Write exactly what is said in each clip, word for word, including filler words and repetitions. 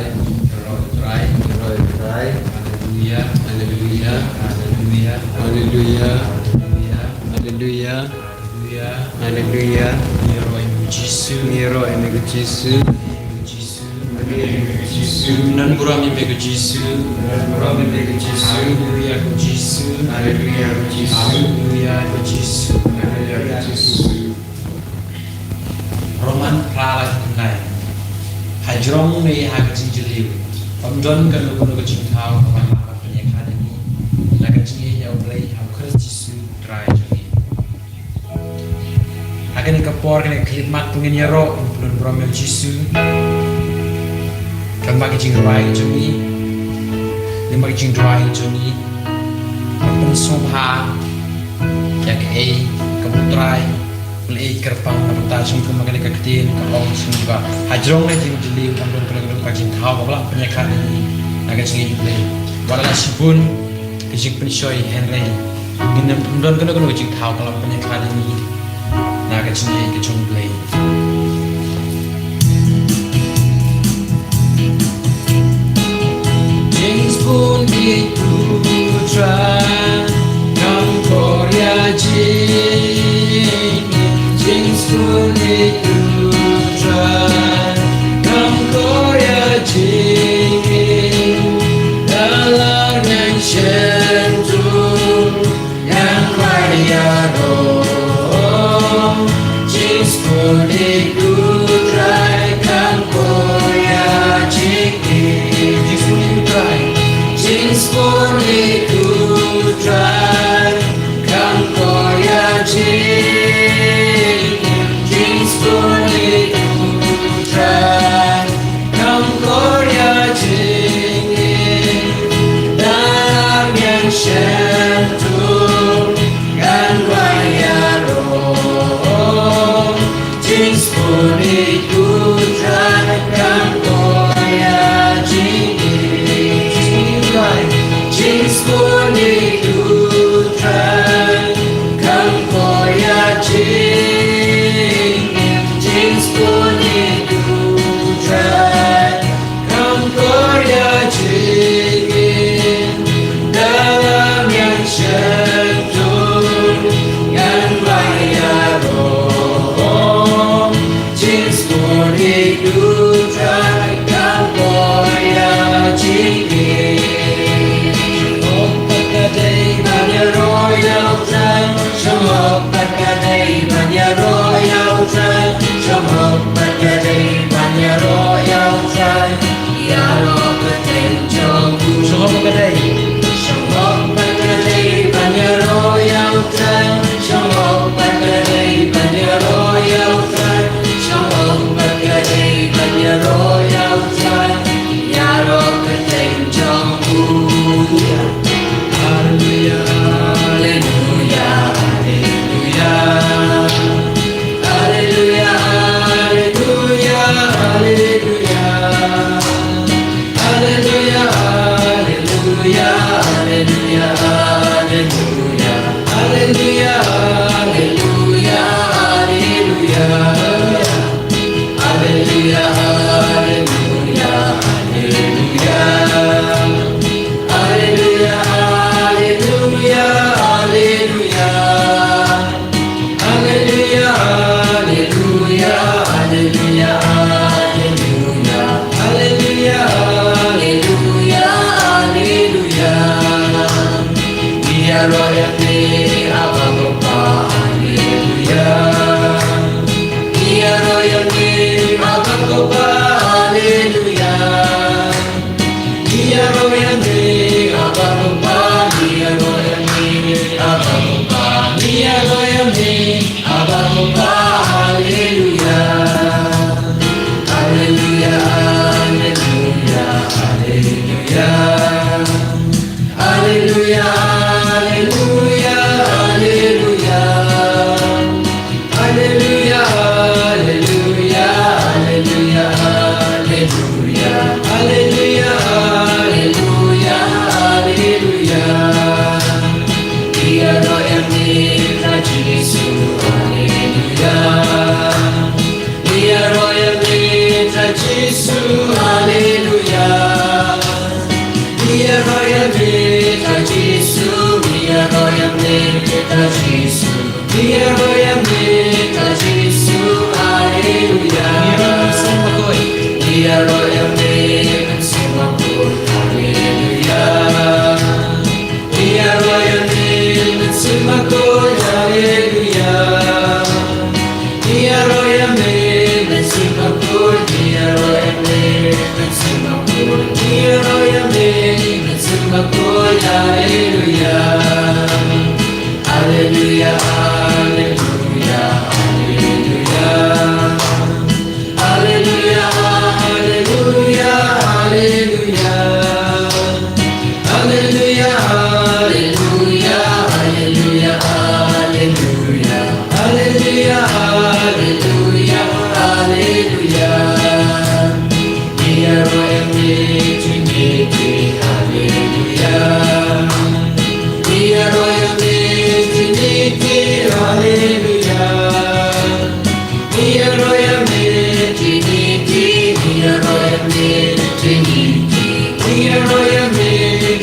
Ïaroh ïa u Trai. Ïaroh ïa u Trai. Haleluia. Haleluia. Haleluia. Haleluia. Haleluia. Haleluia. Ïaroh ïa me ko Jisu. Ïaroh ïa me ko Jisu. Ïaroh ïa me ko Jisu. Ngan burom ïa me ko Jisu. Ngan burom ïa me ko Jisu. Haleluia ko Jisu. Haleluia ko Jisu. Haleluia ko Jisu. Haleluia ko Jisu. Rom phra, lai, khyndai. Hajrong ne ha ka jingjylliew, ym don kano kano ka jingthaw kaba lah ban pynïakhlad ïa ngi na ka jingïeit ïa U Blei ha U Khrist Jisu U Trai jong ngi. Ha kane ka por, kane ka khyllipmat, to ngin ïaroh, ngin pynlong burom ïa U Jisu. Lyngba ka jingrwai jong ngi, lyngba ka jingduwai jong ngi, ban pynsngewbha ïa kaei kaba U Trai u la ïeit kyrpang na ka bynta jong ngi. Kumba kane ka ktien ka ong, sngewbha hajrong ne jingjylliew, ym don kano kano ka jingthaw kaba lah ban pynïakhlad ïa ngi na ka jingïeit U Blei. Wat la shibun ka jingpynshoi, hynrei ngin ym don kano kano ka jingthaw kaba lah ban pynïakhlad ïa ngi na ka jingïeit ka jong U Blei. Jingspun ïeit u Trai, ngam kor ïa jingim. Jingspun ïeit u Trai, ngam kor ïa jingim. Da la ngan shem tu, ngan kwah ïaroh. Jingspun ïeit Ka Jisu, ngi ïaroh ïa me, ka Jisu, haleluya. Ngi ïaroh ïa me, ka Jisu, haleluya. Ngi ïaroh ïa me, ka Jisu, haleluya. Ngi ïaroh ïa me, ka Jisu, ngi ïaroh ïa me, ka Jisu, ngi ïaroh ïa me, ka Jisu, haleluya. Haleluya, haleluya, haleluya. Haleluya, haleluya, haleluya. Haleluya, haleluya, haleluya, haleluya. Haleluya, haleluya, haleluya. Ngi ïaroh ïa me, Trinity, haleluya. Ngi ïaroh ïa me, Trinity, haleluya. Ngi ïaroh ïa me, Trinity, ngi ïaroh ïa me, Trinity. Ngi ïaroh ïa me,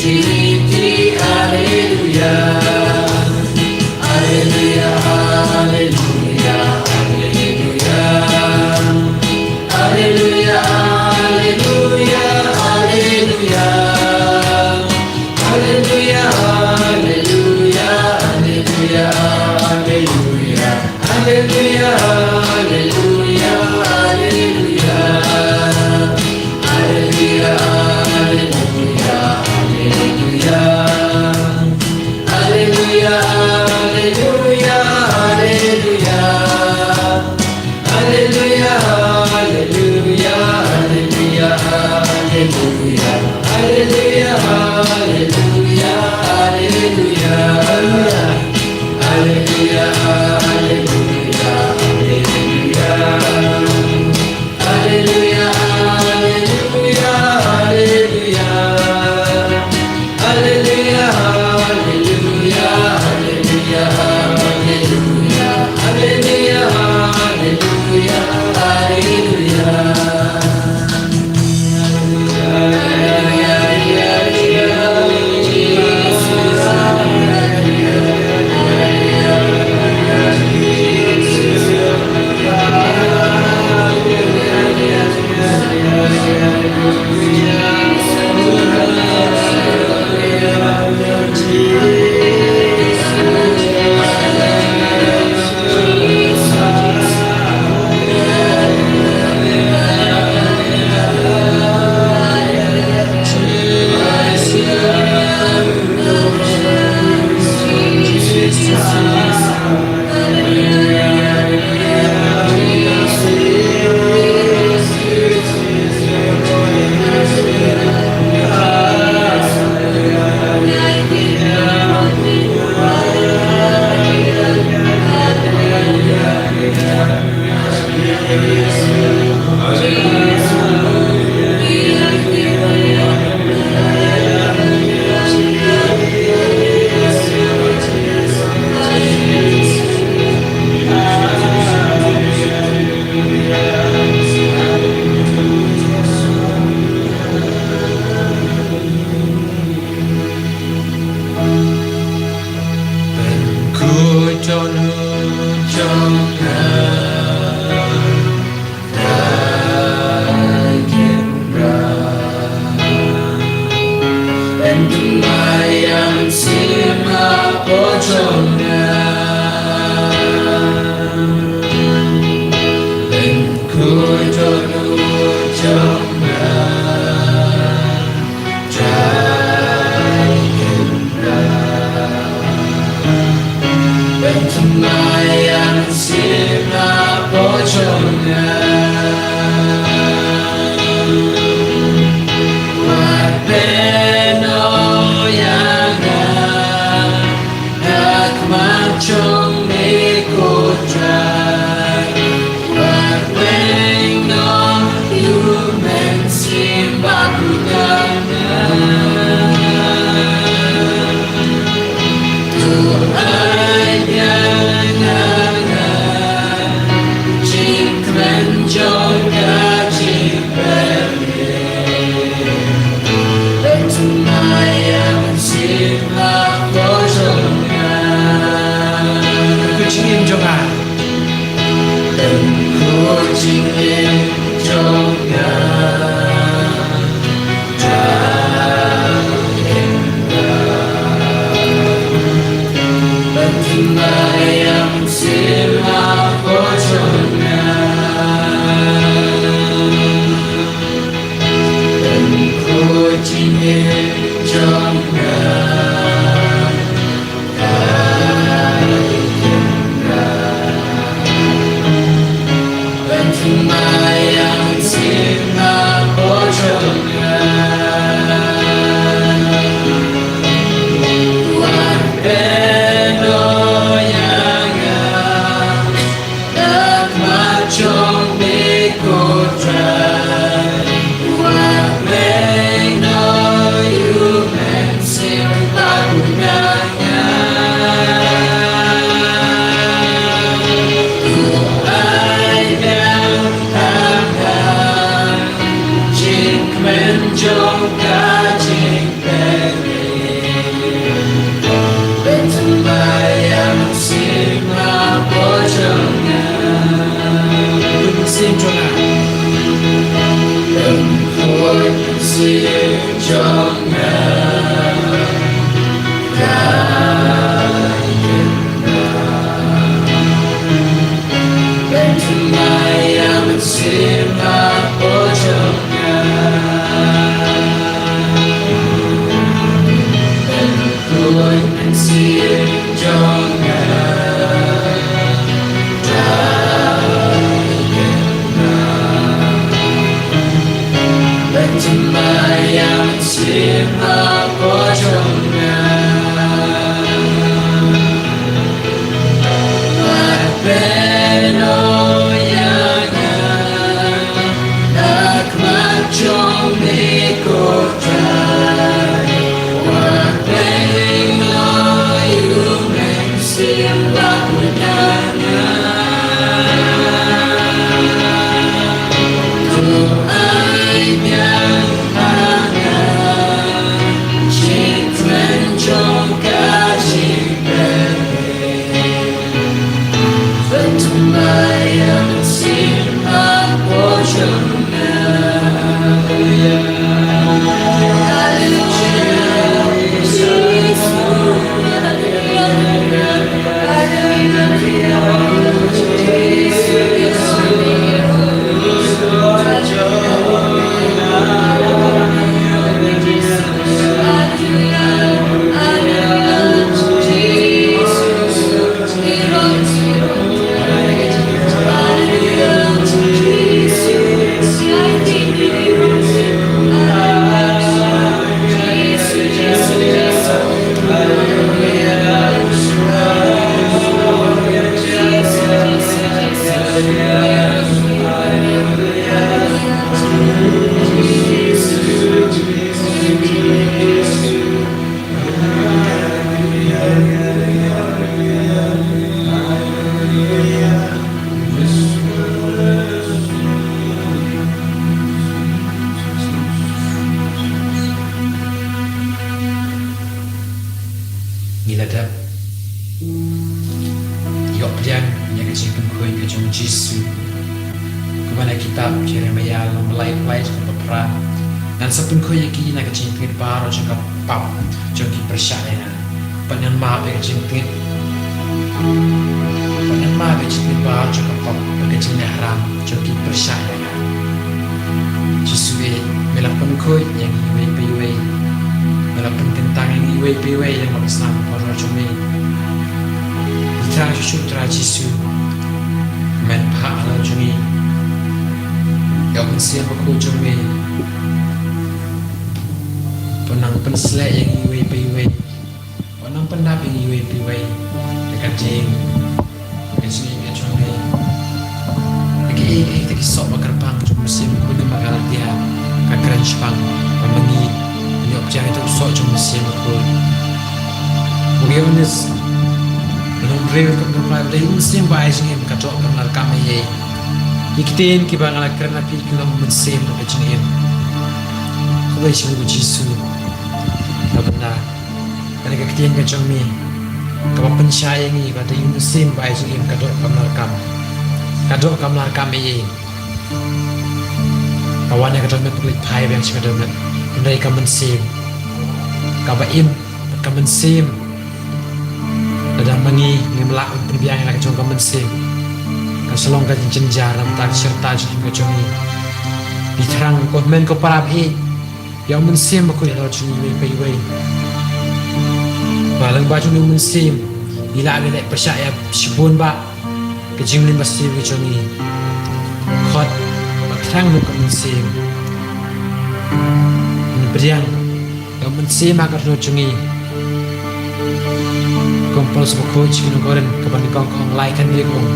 Trinity, haleluya. Haleluya, haleluya, haleluya. Haleluya, haleluya, haleluya. Haleluya, haleluya, haleluya, haleluya. Haleluya, haleluya, haleluya. Haleluya, haleluya, haleluya. Haleluya, haleluya, haleluya. Haleluya, haleluya, haleluya, haleluya. Haleluya, haleluya, haleluya. Haleluya, haleluya, haleluya. Haleluya, haleluya, haleluya. Haleluya, haleluya, haleluya, haleluya. Haleluya, haleluya, haleluya. Jong nga. Pynkhot jingim jong nga. Ban thymmai ïa ka mynsiem hapoh jong nga. Pynkhot jingim jong nga. Ngi la dep ïoh pdiang ïa ka jingpynkhuid ka jong u Jisu. Kumba na kitab Jeremaïah lynnong ba lai, lynnong ba phra. Ngan sa pynkhuid ïa ki na ka jingtngit baroh jong ka pap jong ki pyrshah ïa nga. Bad ngan map ïa ka jingtngit. Bad ngan map ïa ka jingtngit baroh jong ka pap bad ka jingïaharam jong ki pyrshah ïa nga. Jisu eh, me la pynkhuid ïa ngi iwei pa iwei. Me la pynkyntang ïa ngi iwei pa iwei lyngba ka snam kordor jong me. Ngi thrang shuh shuh Trai Jisu. Men phah halor jong ngi ïa u Mynsiem Bakhuid jong me. Ban nang pynsleh ïa ngi iwei pa iwei. Wat nang pyndap ïa ngi iwei pa iwei da ka dieng, da ka jingim ka jong ngi. Da kiei kiei te ki soh ba kyrpang jong u Mynsiem Bakhuid, namar Galatia ka kren shaphang ba ma ngi ngin ïoh pdiang ïa u soh jong u Mynsiem Bakhuid. U Ïoannis lynnong hynriew dkhot hynriew, u dei u mynsiem ba ai jingim, ka doh kam la rakam eiei. Ïa ki ktien kiba nga la kren ha phi ki long mynsiem bad ka jingim. Khublei shibun Jisu. Ka bynta kane ka ktien ka jong me. kaba pynshai ïa ngi ba dei U Mynsiem ba ai jingim, ka doh kam larkam. Ka doh kam larkam ïa ngi. Ka wan ïa ka dohnud, pynleit phai biang sha ka dohnud. Hynrei ka mynsiem kaba im, ka mynsiem, lada ma ngi ngim lah ban pynbiang ïa la ka jong ka mynsiem, kan sa long ka jingjynjar na ka bynta ka shirta jong ka jong ngi. Ngi thrang, ko hynmen ko para, ba ïa U Mynsiem Bakhuid halor jong ngi iwei pa iwei. Ba lyngba jong U Mynsiem ngi lah ban leh pyrshah ïa shibun bah ka jingmlien basniew ka jong ngi. Khot, ba thrang lut ka mynsiem. Ngin pdiang ïa U Mynsiem ha ka dohnud jong ngi. Kum u Paulus u bakhuid sha ki nong Korinth kaba nyngkong, ka ong, lai kane ka ong: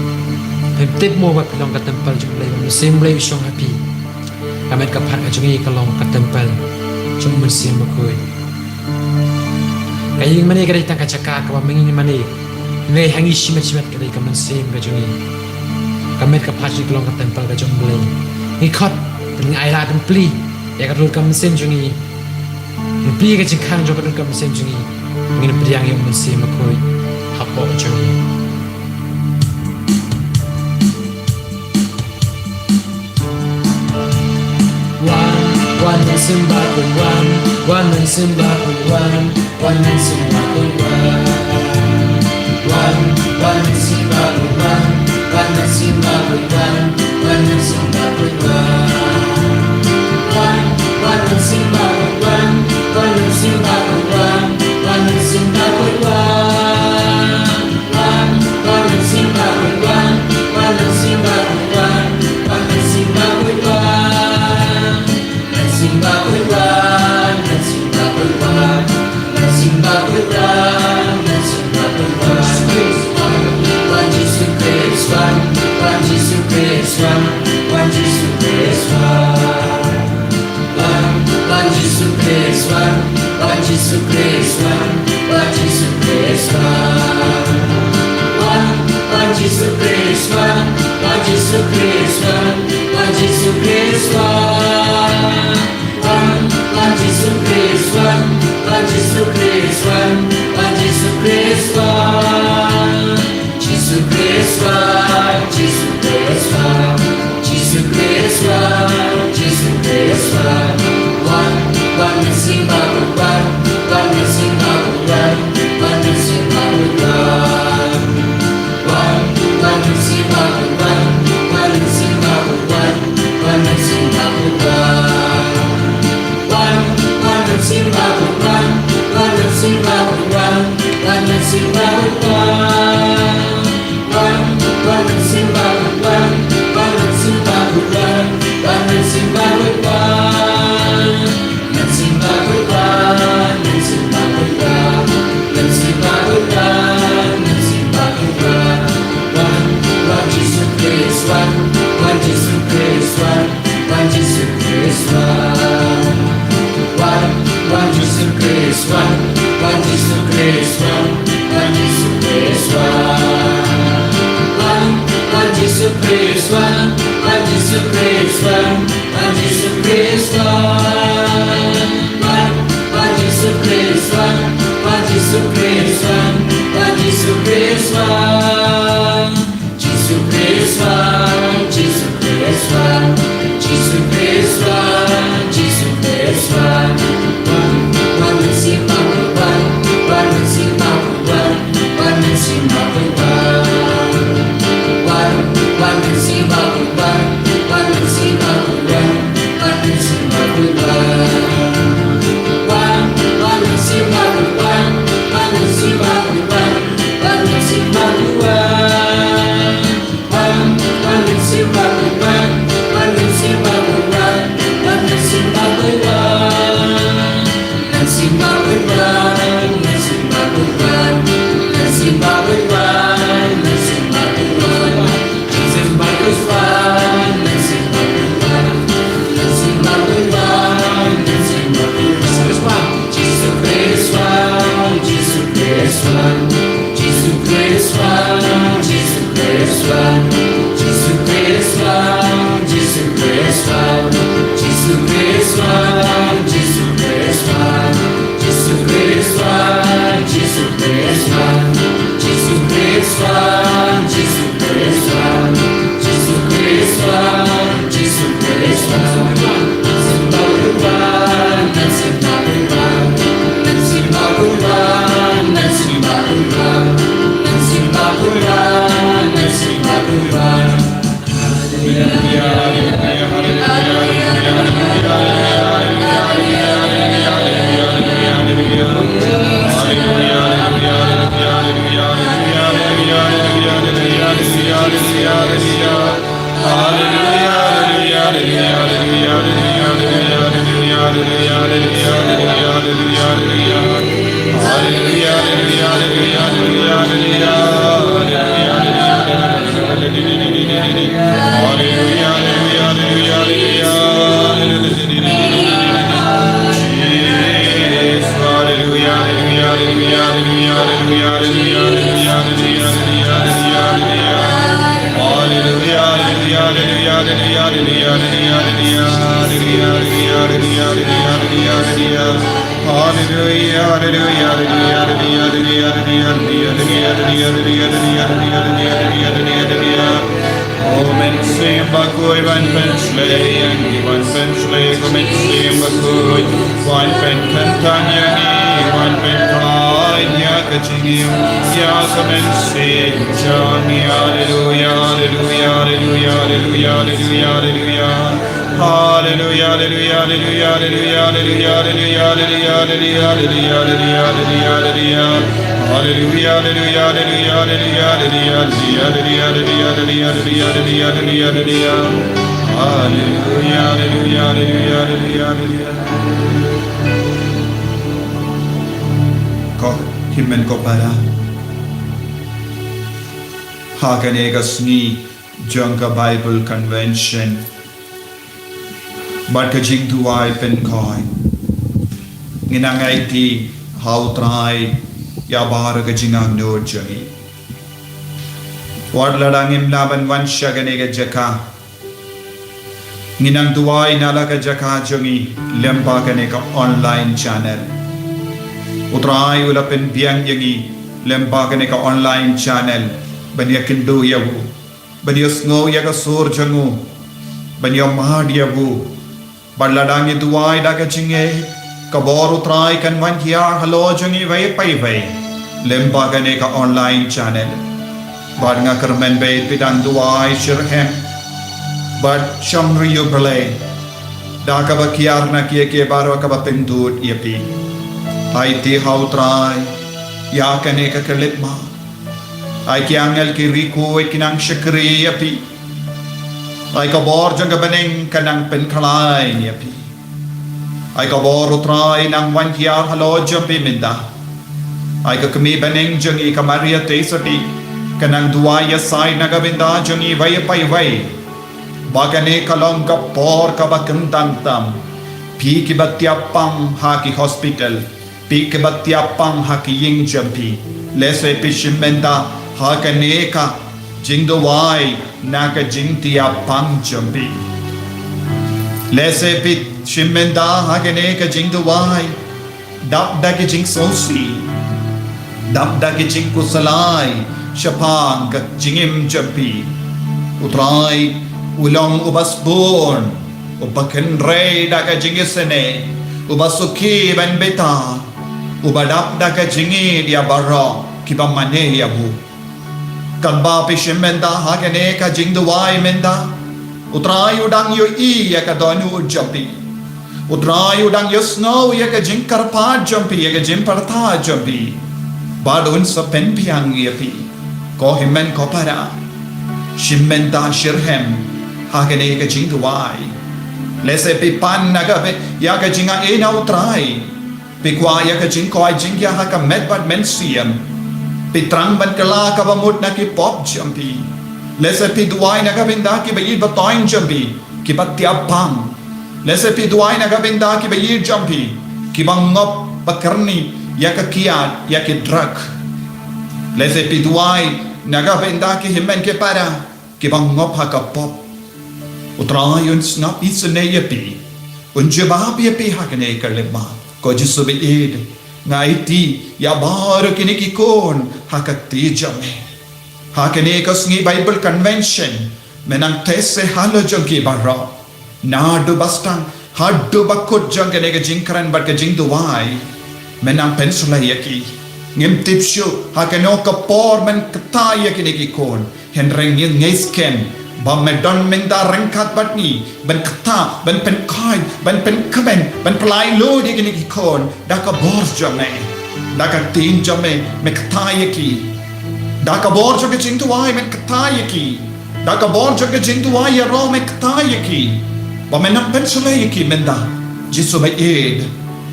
Phim tip mo ba phi long ka templ jong U Blei, ba U Mynsiem U Blei u shong ha phi? Ka met ka phad ka jong ngi ka long ka templ jong U Mynsiem Bakhuid. Ka ïing mane ka dei tang ka jaka kaba ma ngi ngin mane. Hynrei ha ngi shimet shimet ka dei ka mynsiem ka jong ngi. Ka met ka phad jong ngi ka long ka templ ka jong U Blei. Ngi khot, ngi ailad, ngi plie ïa ka dohnud ka mynsiem jong ngi. Ngi plie ka jingkhang jong ka dohnud ka mynsiem jong ngi. Ngin pdiang ïa U Mynsiem Bakhuid hapoh jong ngi. Wan, wan Mynsiem Bakhuid, wan, wan Mynsiem Bakhuid, wan, wan Mynsiem Bakhuid, wan. Wan, wan Mynsiem Bakhuid, wan, wan Mynsiem Bakhuid, wan, wan Mynsiem Bakhuid, wan. Wan, wan Mynsiem Bakhuid, wan, wan Mynsiem Bakhuid, wan, wan Mynsiem Bakhuid, wan. Wan, wan Mynsiem Bakhuid, wan, wan Mynsiem Bakhuid, wan, wan Mynsiem Bakhuid, wan. Mynsiem Bakhuid, wan, Mynsiem Bakhuid, wan, Mynsiem Bakhuid, wan, Mynsiem Bakhuid, wan. Wan, wan Jisu Khrist, wan, wan Jisu Khrist, wan, wan Jisu Khrist, wan. Wan, wan Jisu Khrist, wan, wan Jisu Khrist, wan, wan Jisu Khrist, wan. Wan, wan Jisu Khrist, wan, wan Jisu Khrist, wan, wan Jisu Khrist, wan. Wan, wan Jisu Khrist, wan, wan Jisu Khrist, wan, wan Jisu Khrist, wan. Jisu Khrist wan, Jisu Khrist wan, Jisu Khrist wan, Jisu Khrist wan. Wan, wan Mynsiem Bakhuid wan, wan Mynsiem Bakhuid wan, wan Mynsiem Bakhuid wan. Wan, wan Mynsiem Bakhuid wan, wan Mynsiem Bakhuid wan, wan Mynsiem Bakhuid wan. Wan, wan Mynsiem Bakhuid wan, wan Mynsiem Bakhuid wan, wan Mynsiem Bakhuid wan. Wan, wan Mynsiem Bakhuid wan, wan Mynsiem Bakhuid wan, wan Mynsiem Bakhuid wan. Mynsiem Bakhuid wan, Mynsiem Bakhuid wan, Mynsiem Bakhuid wan, Mynsiem Bakhuid wan. Wan, wan Jisu Khrist wan, wan Jisu Khrist wan, wan Jisu Khrist wan. Wan, wan Jisu Khrist wan, wan Jisu Khrist wan, wan Jisu Khrist wan. Wan, wan Jisu Khrist wan, wan Jisu Khrist wan, wan Jisu Khrist wan. Wan, wan Jisu Khrist wan, wan Jisu Khrist wan, wan Jisu Khrist wan. Jisu Khrist wan, Jisu Khrist wan, Jisu Khrist wan, Jisu Khrist wan. Wan, wan Mynsiem Bakhuid wan, wan Mynsiem Bakhuid wan, wan Mynsiem Bakhuid wan. Wan, wan Mynsiem Bakhuid wan, wan Mynsiem Bakhuid wan, wan Mynsiem Bakhuid wan. Wan, wan Mynsiem Bakhuid wan, wan Mynsiem Bakhuid wan, wan Mynsiem Bakhuid wan. Wan, wan Mynsiem Bakhuid wan, wan Mynsiem Bakhuid Hallelujah, hallelujah, hallelujah, hallelujah, hallelujah, hallelujah, hallelujah, hallelujah, hallelujah, hallelujah, hallelujah, hallelujah, hallelujah. O Mynsiem Bakhuid, wan pynshlei ïa ngi, wan pynshlei, ko Mynsiem Bakhuid, wan pynkyntang ïa ngi, wan pynkhlaiñ ïa ka jingim, ïa ka mynsiem jong ngi. Hallelujah, hallelujah, hallelujah, hallelujah, hallelujah, hallelujah. Hallelujah, hallelujah, hallelujah, hallelujah, hallelujah, hallelujah, hallelujah, hallelujah, hallelujah, hallelujah. Hallelujah, hallelujah, hallelujah, hallelujah, hallelujah, hallelujah, hallelujah, hallelujah, hallelujah, hallelujah. Hallelujah, hallelujah, hallelujah, hallelujah, hallelujah. Ko hynmen ko para, ha kane ka sngi jong ka Bible Convention bad ka jingduwai pynkhuid, ngin nang aiti ha U Trai ïa baroh ka jingangnud jong ngi. Wat lada ngim lah ban wan sha kane ka jaka, ngin nang duwai na la ka jaka jong ngi lem bad kane ka online channel. U Trai u la pynbiang ïa ngi lem bad kane ka online channel ban ïakynduh ïa u, ban ïohsngew ïa ka sur jong u, ban ïamad ïa u. Bad lada ngi duwai da ka jingngeit, ka bor U Trai kan wan hiar halor jong ngi iwei pa iwei lem bad kane ka online channel. Bad nga kyrmen ba phi dang duwai shitrhem bad shong ri ïa U Blei da kaba kiar na kiei kiei baroh kaba pyndud ïa phi. Aiti ha U Trai ïa kane ka khyllipmat. Ai ki angel ki riewkhuid kin nang shakri ïa phi. Ai ka bor jong ka bneng kan nang pynkhlaiñ ïa phi. Ai ka bor U Trai nang wan hiar halor jong phi mynta. Ai ka kmie bneng jong ngi ka Maria Theisotti kan nang duwai ïasaid na ka bynta jong ngi iwei pa iwei. Ba kane ka long ka por kaba kyntang tam. Phi kiba thiah pang ha ki hospital, phi kiba thiah pang ha ki ïing jong phi, lehse phi shim bynta ha kane ka jingduwai na ka jingthiah pang jong phi. Lehse phi shim bynta ha kane ka jingduwai dap da ki jingsngewsih, dap da ki jingkhuslai shaphang ka jingim jong phi. U Trai u long uba sbun, uba kynrei da ka jingisynei, uba suki ban bita, uba dap da ka jingïeit ïa baroh kiba mane ïa u. Katba phi shim bynta ha kane ka jingduwai mynta, U Trai u dang ïohi ïa ka dohnud jong phi. U Trai u dang ïohsngew ïa ka jingkyrpad jong phi, ïa ka jingpyrta jong phi. Bad un sa pynbiang ïa phi. Ko hynmen ko para, shim bynta shitrhem ha kane ka jingduwai. Lehse phi pan na ka bynta ïa ka jingaiei na U Trai. Phi kwah ïa ka jingkoit jingkhiah ha ka met bad mynsiem. Phi thrang ban kylla kaba mut na ki pop jong phi. Lehse phi duwai na ka bynta kiba ïeit ba thoiñ jong phi, kiba thiah pang. Lehse phi duwai na ka bynta kiba ïeit jong phi, kiba ngop ba kyrni ïa ka kiad, ïa ki drug. Lehse phi duwai na ka bynta ki hynmen ki para kiba ngop ha ka pop. U Trai un sngap isynei ïa phi. Un jubab ïa phi ha kane ka khyllipmat. Ko Jisu ba ïeit, nga aiti ïa baroh kine ki khun ha ka kti jong me. Ha kane ka sngi Bible Convention, me nang teh se halor jong ki baroh. Naduh ba sdang haduh ba kut jong kane ka jingkren bad ka jingduwai, me nang pynshlei ïa ki. Ngim tip shuh ha kano ka por men kyntait ïa kine ki khun. Hynrei ngi ngeit skhem ba me don mynta ryngkat bad ngi, ban kyntait, ban pynkhuid, ban pynkmen, ban pynlait lut ïa kine ki khun da ka bor jong me. Da ka ktien jong me, me kyntait ïa ki. Da ka bor jong ka jingduwai me kyntait ïa ki. Da ka bor jong ka jingduwai ïaroh me kyntait ïa ki. Ba me nang pynshlei ïa ki mynta. Jisu ba ïeit,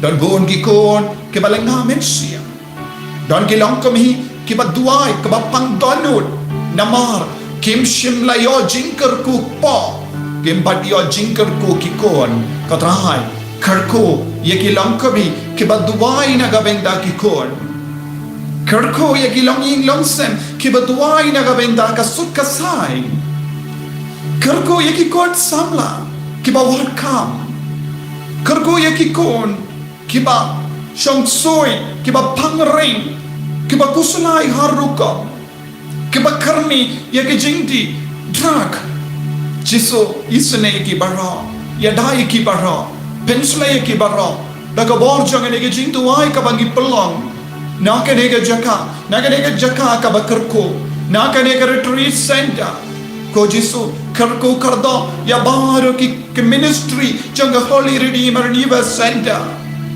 Don bun ki khun kiba lynga mynsiem. Don ki longkmie kiba duwai, kiba pang dohnud. Namar kim shym la ïoh jingkyrkhu kpoh. Kim pat ïoh jingkyrkhu ki khun. Ko Trai, kyrkhu ïa ki longkmie kiba duwai na ka bynta ki khun. Kyrkhu ïa ki longïing longsem kiba duwai na ka bynta ka suk ka saiñ. Kyrkhu ïa ki khun samla kiba wad kam. Kyrkhu ïa ki khun kiba shong sui, kiba pang ring, kiba khuslai har rukom, kiba kyrni ïa ki jingdih drug. Jisu, isynei ïa ki baroh, ïada ïa ki baroh, pynshlei ïa ki baroh da ka bor jong kane ka jingduwai kaba ngi pynlong na kane ka jaka, na kane ka jaka kaba kyrkhu, na kane ka retreat center. Ko Jisu, kyrkhu kyrdoh ïa baroh ki, ki ministry jong ka Holy Redeemer Revival Center.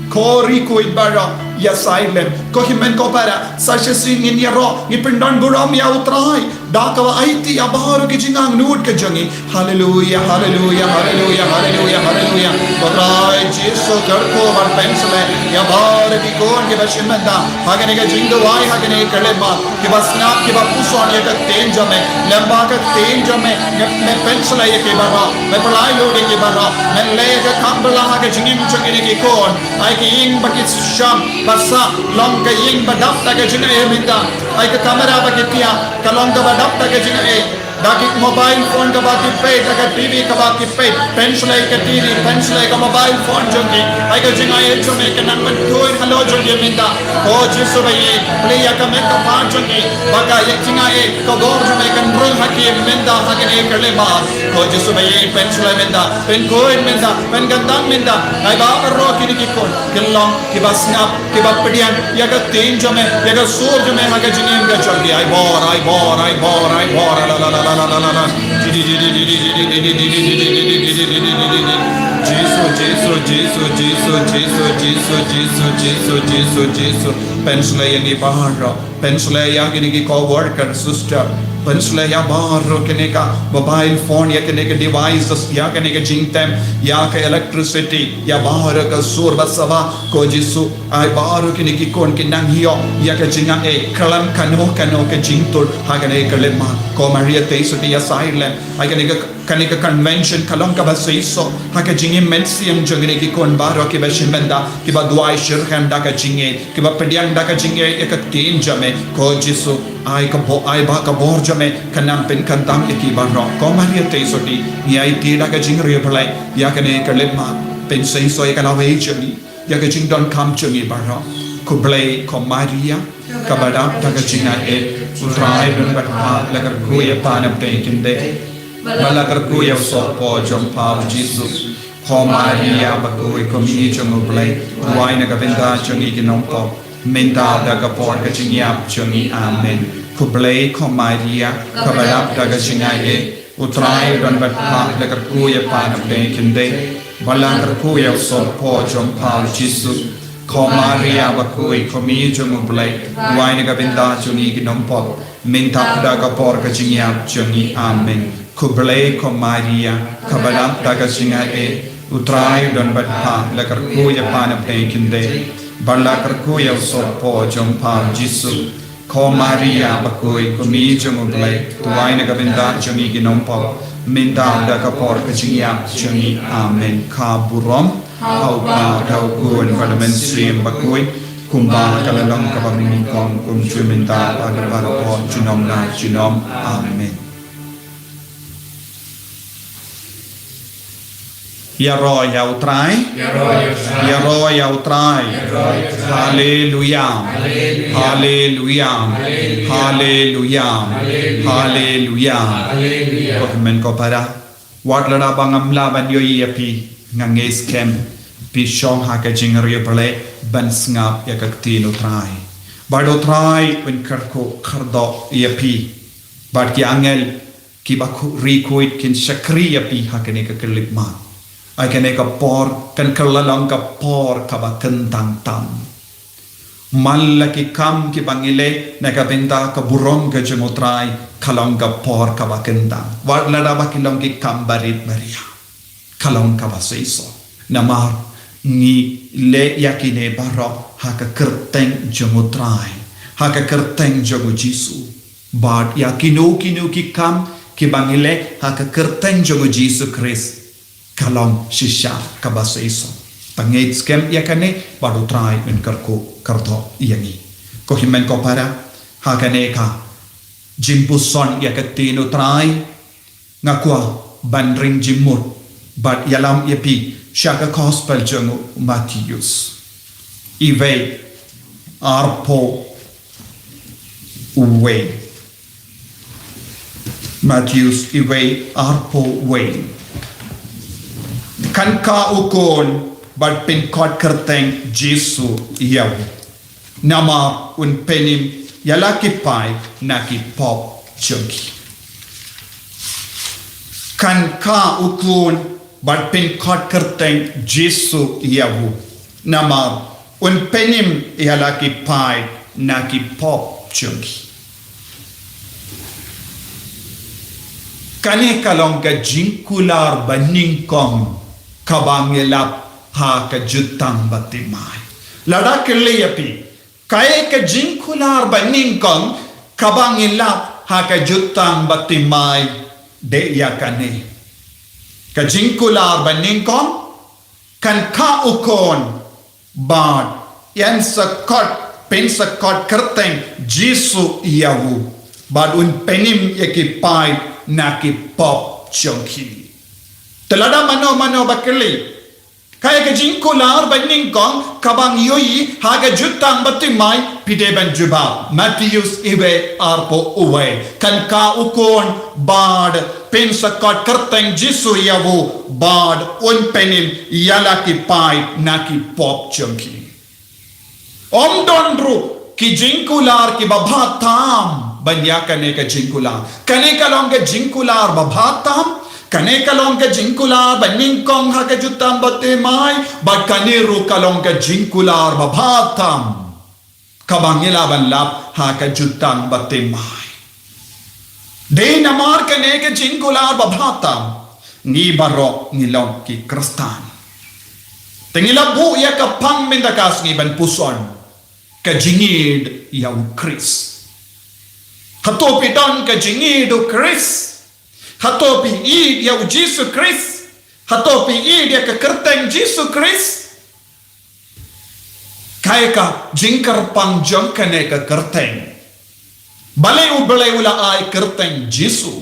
Ko ri khuid baroh ïa sailem. Ko hynmen ko para, sa shisien ngin ïaroh, ngi pyndon burom ïa U Trai da kaba aiti ïa baroh ki jingangnud ka jong ngi. Haleluya, haleluya, haleluya, haleluya, haleluya. Ko Trai Jisu, kyrkhu bad pynshlei ïa baroh ki khun kiba shim bynta ha kane ka jingduwai, ha kane ka khyllipmat, kiba sngap, kiba puson ïa ka ktien jong me. Lyngba ka ktien jong me, me, me pynshlei ïa ki baroh, me pynlait lut ïa ki baroh, me leh ïa ka kam bylla ha ka jingim jong kine ki khun. Ai ki ïing ba ki shong, ba sah, long ka ïing ba dap da ka jingaiei mynta. Ai ka kamra ba ki thiah, ka long kaba dap da ka jingaiei. Da ki mobile phone kaba ki peit, da ka T V kaba ki peit, pynshlei ka T V, pynshlei ka mobile phone jong ki. Ai ka jingaiei jong me kan nang pynkhuid halor jong ki mynta. Ko Jisu ba ïeit, plie ïa ka met ka phad jong ki, ba ka ïa jingaiei ka bor jong me kan rung ha ki mynta ha kane ka khyllipmat. Ko Jisu ba ïeit, pynshlei mynta, pynkhuid mynta, pynkyntang mynta. Ai ba baroh kine ki khun kin long kiba sngap, kiba pdiang ïa ka ktien jong me, ïa ka sur jong me ha ka jingim ka jong ki. Ai bor, ai bor, ai bor, ai bor, la la la. Jisu, Jisu, Jisu. Pynshlei ïa ngi baroh. Pynshlei ïa kine ki co-worker, sister. Pynshlei ïa baroh kine ka mobile phone, ïa kine ka devices, ïa kine ka jingtem, ïa ka electricity, ïa baroh ka sur ba sawah. Ko Jisu, ai baroh kine ki khun kin nang ïoh ïa ka jingaiei khlem kano kano ka jingtur ha kane ka khyllipmat. Ko Maria Theisotti ïa sailem, ai kane ka, kane ka convention ka long kaba seisoh ha ka jingim mynsiem jong kine ki khun baroh kiba shim bynta, kiba duwai shitrhem da ka jingngeit, kiba pdiang da ka jingngeit ïa ka ktien jong me. Ko Jisu, ai ka bo-, ai ba ka bor jong me kan nang pynkyntang ïa ki baroh. Ko Maria Theisotti, ngi aiti da ka jingriewblei ïa kane ka khyllipmat, pynseisoh ïa ka lawei jong ngi ïa ka jingdonkam jong ngi baroh. Khublei ko Maria, kaba dap da ka jingaiei, U Trai u don bad pha, la kyrkhu ïa pha na pdeng khyndai, bad la kyrkhu ïa u sohpop jong pha u Jisu. Ko Maria bakhuid, ko mei jong U Blei, duwai na ka bynta jong ngi ki nongpop, mynta da ka por ka jingïap jong ngi. Amen. Khublei ko Maria, kaba dap da ka jingaiei, U Trai u don bad pha, la kyrkhu ïa pha na pdeng khyndai, bad la kyrkhu ïa u sohpop jong pha u Jisu. Ko Maria bakhuid, ko mei jong U Blei, duwai na ka bynta jong ngi ki nongpop, mynta da ka por ka jingïap jong ngi. Amen. Khublei ko Maria, kaba dap da ka jingaiei, U Trai u don bad pha, la kyrkhu ïa pha na pdeng khyndai, bad la kyrkhu ïa u sohpop jong pha u Jisu. Ko Maria bakhuid, ko mei jong U Blei, duwai na ka bynta jong ngi ki nongpop, mynta da ka por ka jingïap jong ngi. Amen. Ka burom ha U Kpa, ha U Khun bad ha U Mynsiem Bakhuid, kumba ka la long kaba nyngkong, kumjuh mynta bad barabor, junom la junom. Amen. Ïaroh ïa U Trai. Ïaroh ïa U Trai. Haleluya. Haleluya. Haleluya. Haleluya. Ko hynmen ko para, wat lada ba ngam lah ban ïohi ïa phi, nga ngeit skhem phi shong ha ka jingriewblei ban sngap ïa ka ktien U Trai. Bad U Trai un kyrkhu kyrdoh ïa phi. Bad ki angel kiba khu-, ri khuid kin shakri ïa phi ha kane ka khyllipmat. Ha kane ka por kan kylla long ka por kaba kyntang tam. Man la ki kam kiba ngi leh na ka bynta ka burom ka jong U Trai, ka long ka por kaba kyntang. Wat lada ba ki long ki kam barit baria, ka long kaba seisoh. Namar Ngi leh ïa kine baroh ha ka kyrteng jong U Trai, ha ka kyrteng jong U Jisu. Bad ïa kino kino ki kam kiba ngi leh ha ka kyrteng jong U Jisu Khrist, ka long shisha kaba shisha. Pynngeit skhem ïa kane, bad U Trai un kyrkhu kyrdoh ïa ngi. Ko hynmen ko para, ha kane ka jingpuson ïa ka ktien U Trai, nga kwah ban ring jingmut bad ïalam ïa phi sha ka gospel jong u Mathaios. Iwei arphew wei. Mathaios iwei arphew wei. Kan kha u khun bad pynkhot kyrteng Jisu ïa u. Namar un pynim ïa la ki paid na ki pop jong ki. Kan kha u khun bad pynkhot kyrteng Jisu ïa u. Namar un pynim ïa la ki paid na ki pop jong ki. Kane ka long ka jingkular banyngkong kaba ngi lap ha ka jutang bathymmai. Lada kylli ïa phi, kaei ka jingkular banyngkong kaba ngi lap ha ka jutang bathymmai, dei ïa kane. Ka jingkular banyngkong, kan kha u khun bad yn sa khot, pynsa khot kyrteng Jisu ïa u, bad un pynim ïa ki paid na ki pop jong ki. Te lada mano mano ba kylli, kaei ka jingkular banyngkong kaba ngi ïohi ha ka jutang bathymmai, phi dei ban jubab. Mathaios iwei arphew wei. Kan kha u khun bad pynsa khot kyrteng Jisu ïa u, bad un pynim ïa la ki paid na ki pop jong ki. Ym don ruh ki jingkular kiba bha tam ban ïa kane ka jingkular. Kane ka long ka jingkular ba bha tam. Kane ka long ka jingkular banyngkong ha ka jutang bathymmai. Bad kane ruh ka long ka jingkular ba bha tam kaba ngi lah ban lap ha ka jutang bathymmai. Dei namar kane ka jingkular ba bha tam, ngi baroh ngi long ki Khristan. Te ngi la buh ïa ka phang mynta ka sngi ban puson, ka jingïeid ïa U Khrist. Hato phi don ka jingïeid U Khrist? Hato phi ïeid ïa U Jisu Khrist? Hato phi ïeid ïa ka kyrteng Jisu Khrist? Kaei ka jingkyrpang jong kane ka kyrteng? Balei U Blei u la ai kyrteng Jisu?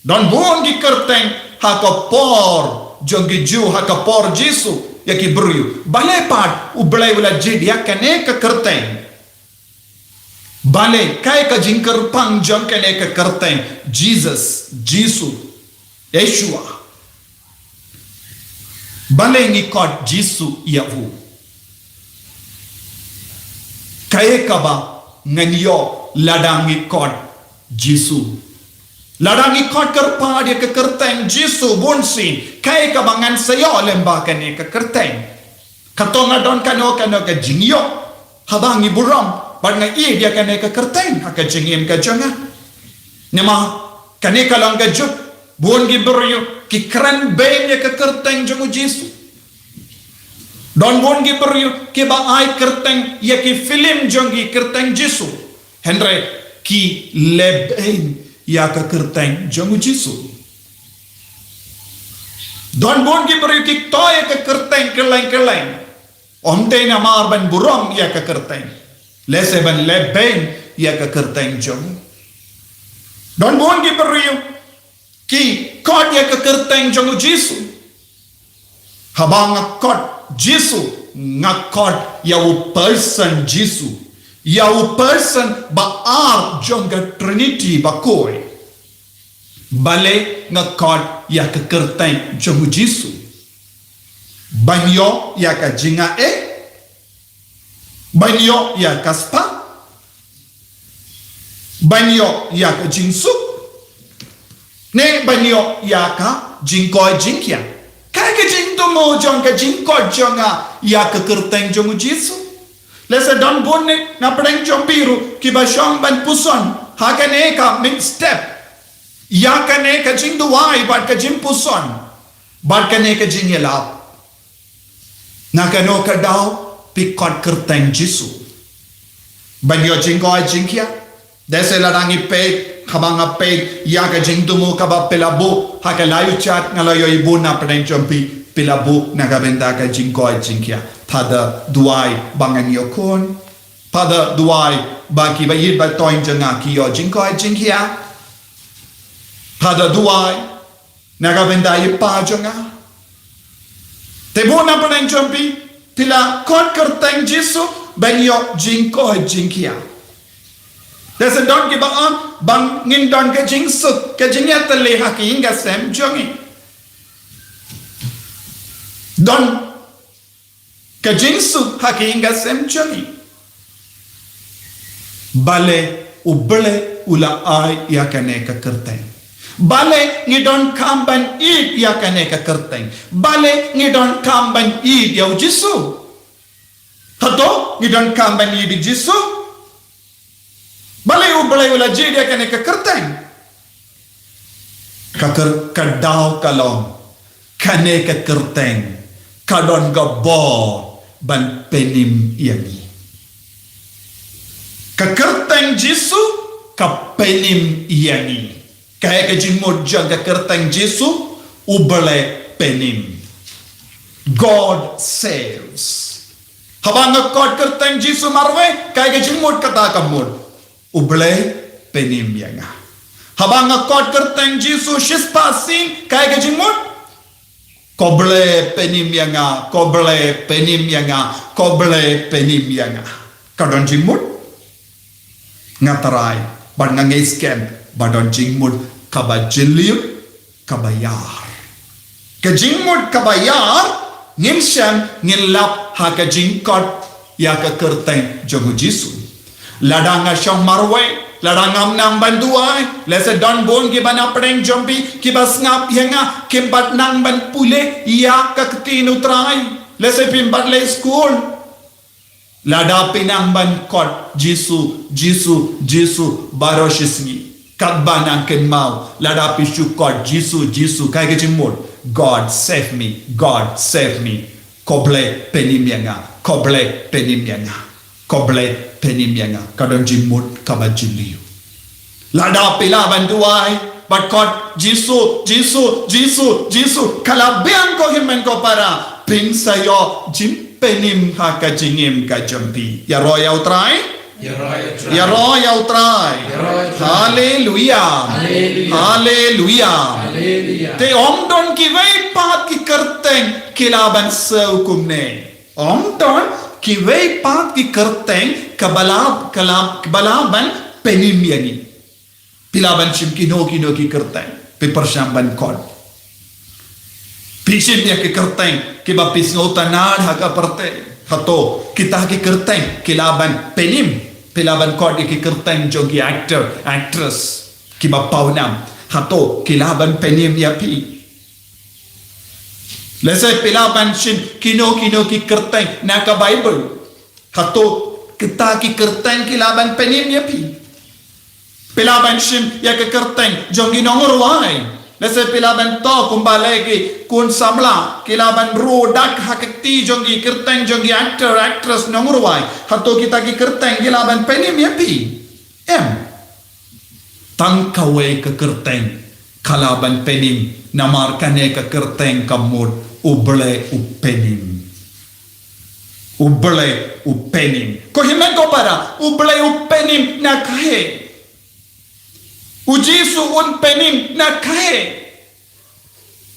Don bun ki kyrteng ha ka por jong ki Jiw, ha ka por Jisu, ïa ki briew. Balei pat U Blei u la jied ïa kane ka kyrteng? Balei, kaei ka jingkyrpang jong kane ka kyrteng Jesus, Jisu, Yeshua? Balei ngi khot Jisu ïa u? Kaei kaba ngan ïoh lada ngi khot Jisu? Lada ngi khot kyrpad ïa ka kyrteng Jisu bunsien, kaei kaba ngan sa ïoh lyngba kane ka kyrteng? Kato nga don kano kano ka jingïoh haba ngi burom bad nga ïeid ïa kane ka kyrteng ha ka jingim ka jong nga? Namar kane ka long ka juk, bun ki briew ki kren beiñ ïa ka kyrteng jong U Jisu. Don bun ki briew kiba ai kyrteng ïa ki film jong ki, kyrteng Jisu. Hynrei ki leh beiñ ïa ka kyrteng jong U Jisu. Don bun ki briew ki to ïa ka kyrteng kylleng kylleng. Ym dei namar ban burom ïa ka kyrteng, lehse ban leh beiñ ïa ka kyrteng jong. Don bun ki briew ki khot ïa ka kyrteng jong U Jisu. Haba nga khot Jisu, nga khot ïa u person Jisu, ïa u person ba ar jong ka Trinity bakhuid. Balei nga khot ïa ka kyrteng jong U Jisu? Ban ïoh ïa ka jingaiei? Ban ïoh ïa ka spah? Ban ïoh ïa ka jingsuk? Ne ban ïoh ïa ka jingkoit jingkhiah? Kaei ka jingthmu jong ka jingkhot jong nga ïa ka kyrteng jong U Jisu? Lehse don bun ne na pdeng jong phi ruh kiba shong ban puson ha kane ka mynstep ïa kane ka jingduwai bad ka jingpuson bad kane ka jingïalap. Na kano ka daw phi kot kyrteng Jisu ban ïoh jingkoit jingkhiah? Dei se lada ngi peit, haba nga peit ïa ka jingthmu kaba phi la buh ha ka Lai Uchad, nga la ïohi bun na pdeng jong phi, phi la buh na ka bynta ka jingkoit jingkhiah. Father, duwai ba ngan ïoh khun. Father, duwai ba kiba ïeit ba toiñ jong nga ki ïoh jingkoit jingkhiah. Father, duwai na ka bynta i pa jong nga. Te bun na pdeng jong phi, phi la kot kyrteng Jisu ban ïoh jingkoit jingkhiah. Te sa don kiba ong ba ngin don ka jingsuk, ka jingïatylli ha ka ïing ka sem jong ngi. Don ka jingsuk ha ka ïing ka sem jong ngi. Balei U Blei u la ai ïa kane ka kyrteng? Balei ngi donkam ban ïeit ïa kane ka kyrteng? Balei ngi donkam ban ïeit ïa U Jisu? Hato ngi donkam ban ïeit ïa U Jisu? Balei U Blei u la jied ïa kane ka kyrteng? Ka kyr-, ka daw ka long, kane ka kyrteng ka don ka bor ban pynim ïa ngi. Ka kyrteng Jisu ka pynim ïa ngi. Kaei ka jingmut jong ka kyrteng Jisu? U Blei pynim. God saves. Haba nga kot kyrteng Jisu marwei, kaei ka jingmut kata ka mut? U Blei pynim ïa nga. Haba nga kot kyrteng Jisu shispah sien, kaei ka jingmut? Ko Blei pynim ïa nga, ko Blei pynim ïa nga, ko Blei pynim ïa nga. Ka don jingmut? Nga trai bad nga ngeit skhem ba don jingmut kaba jylliew, kaba ïar. Ka jingmut kaba ïar ngin shem, ngin lap ha ka jingkot ïa ka kyrteng jong U Jisu. Lada nga shong marwei, lada ngam nang ban duwai, lehse don bun kiba na pdeng jong phi kiba sngap ïa nga, kim pat nang ban pule ïa ka ktien U Trai. Lehse phim pat leit skul. Lada phi nang ban kot Jisu, Jisu, Jisu baroh shi sngi, katba nang kynmaw, lada phi shu kot Jisu, Jisu, kaei ka jingmut? God save me, God save me. Ko Blei pynim ïa nga, ko Blei pynim ïa nga, ko Blei pynim ïa nga. Ka don jingmut kaba jylliew. Lada phi lah ban duwai bad kot Jisu, Jisu, Jisu, Jisu, ka la biang, ko hynmen ko para, phin sa ïoh jingpynim ha ka jingim ka jong phi. Ïaroh ïa U Trai. Ïaroh ïa U Trai. Ïaroh ïa U Trai. Ïaroh ïa U Trai. Haleluia. Haleluia. Haleluia. Haleluia. Te ym don kiwei pat ki kyrteng ki lah ban siew kumne. Ym don kiwei pat ki kyrteng kaba lah, kaba lah, kaba lah ban pynim ïa ngi. Phi lah ban shim kino kino ki kyrteng, phi pyrshang ban kot. Phi shim ïa ki kyrteng kiba phi sngewtynnad ha ka pyrthei. Hato kita ki kyrteng ki lah ban pynim? Phi lah ban kot ïa ki kyrteng jong ki actor, actress kiba pawnam. Hato ki lah ban pynim ïa phi? Lehse phi lah ban shim kino kino ki kyrteng na ka Baibl. Hato kita ki kyrteng ki lah ban pynim ïa phi? Phi lah ban shim ïa ka kyrteng jong ki nongrwai. Lehse phi lah ban tok kumba leh ki khun samla, ki lah ban rung dak ha ka kti jong ki, kyrteng jong ki actor, actress, nongrwai. Hato kita ki kyrteng ki lah ban pynim ïa phi? Em. Tang kawei ka kyrteng ka lah ban pynim, namar kane ka kyrteng ka mut U Blei u pynim. U Blei u pynim. Ko hynmen ko para, U Blei u pynim na kaei? U Jisu un pynim na kaei?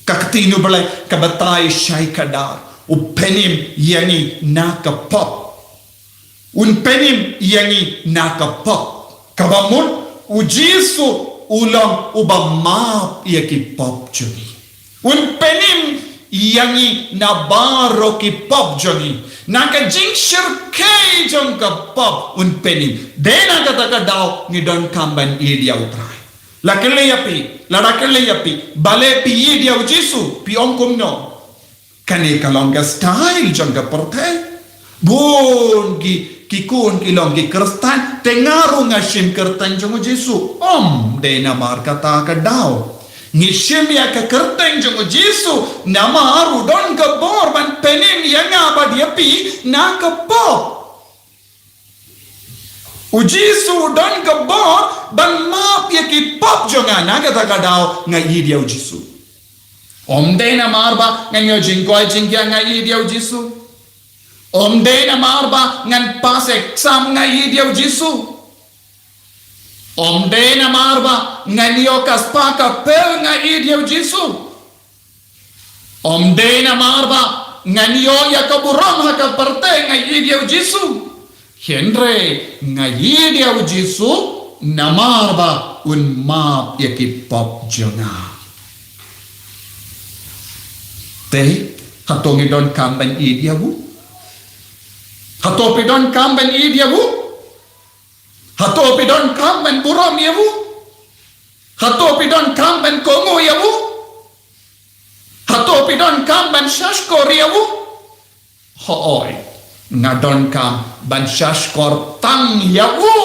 Ka ktien U Blei ka batai shai kdar, u pynim ïa ngi na ka pop. Un pynim ïa ngi na ka pop. Kaba mut, U Jisu u long uba map ïa ki pop jong ngi. Un pynim ïa ngi na baroh ki pop jong ngi. Na ka jingshyrkhei jong ka pop un pynim. Dei na kata ka daw ngi donkam ban ïeit ïa U Trai. La kylli ïa phi, lada kylli ïa phi, balei phi ïeit ïa U Jisu, phi ong kumno? Kane ka long ka style jong ka pyrthei. Bun ki, ki khun ki long ki Khristan, te nga ruh nga shim kyrteng jong U Jisu. Ym dei namar kata ka daw. Ngi shim ïa ka kyrteng jong u Jisu, namar u don ka bor ban pynim ïa nga bad ïa phi na ka pop. U Jisu u don ka bor ban map ïa ki pop jong nga, na kata ka daw nga ïeit ïa u Jisu. Ym dei namar ba ngan ïoh jingkoit jingkhiah nga ïeit ïa u Jisu. Ym dei namar ba ngan pass exam nga ïeit ïa u Jisu. Ym dei namar ba ngan ïoh ka spah ka phew nga ïeit ïa u Jisu. Ym dei namar ba ngan ïoh ïa ka burom ha ka pyrthei nga ïeit ïa u Jisu. Hynrei nga ïeit ïa u Jisu namar ba un map ïa ki pop jong nga. Te, hato ngi donkam ban ïeit ïa u? Hato phi donkam ban ïeit ïa u? Hato phi donkam ban burom ïa u? Hato phi donkam ban kohnguh ïa u? Hato phi donkam ban shahshkor ïa u? Hooid, nga donkam ban shahshkor tang ïa u.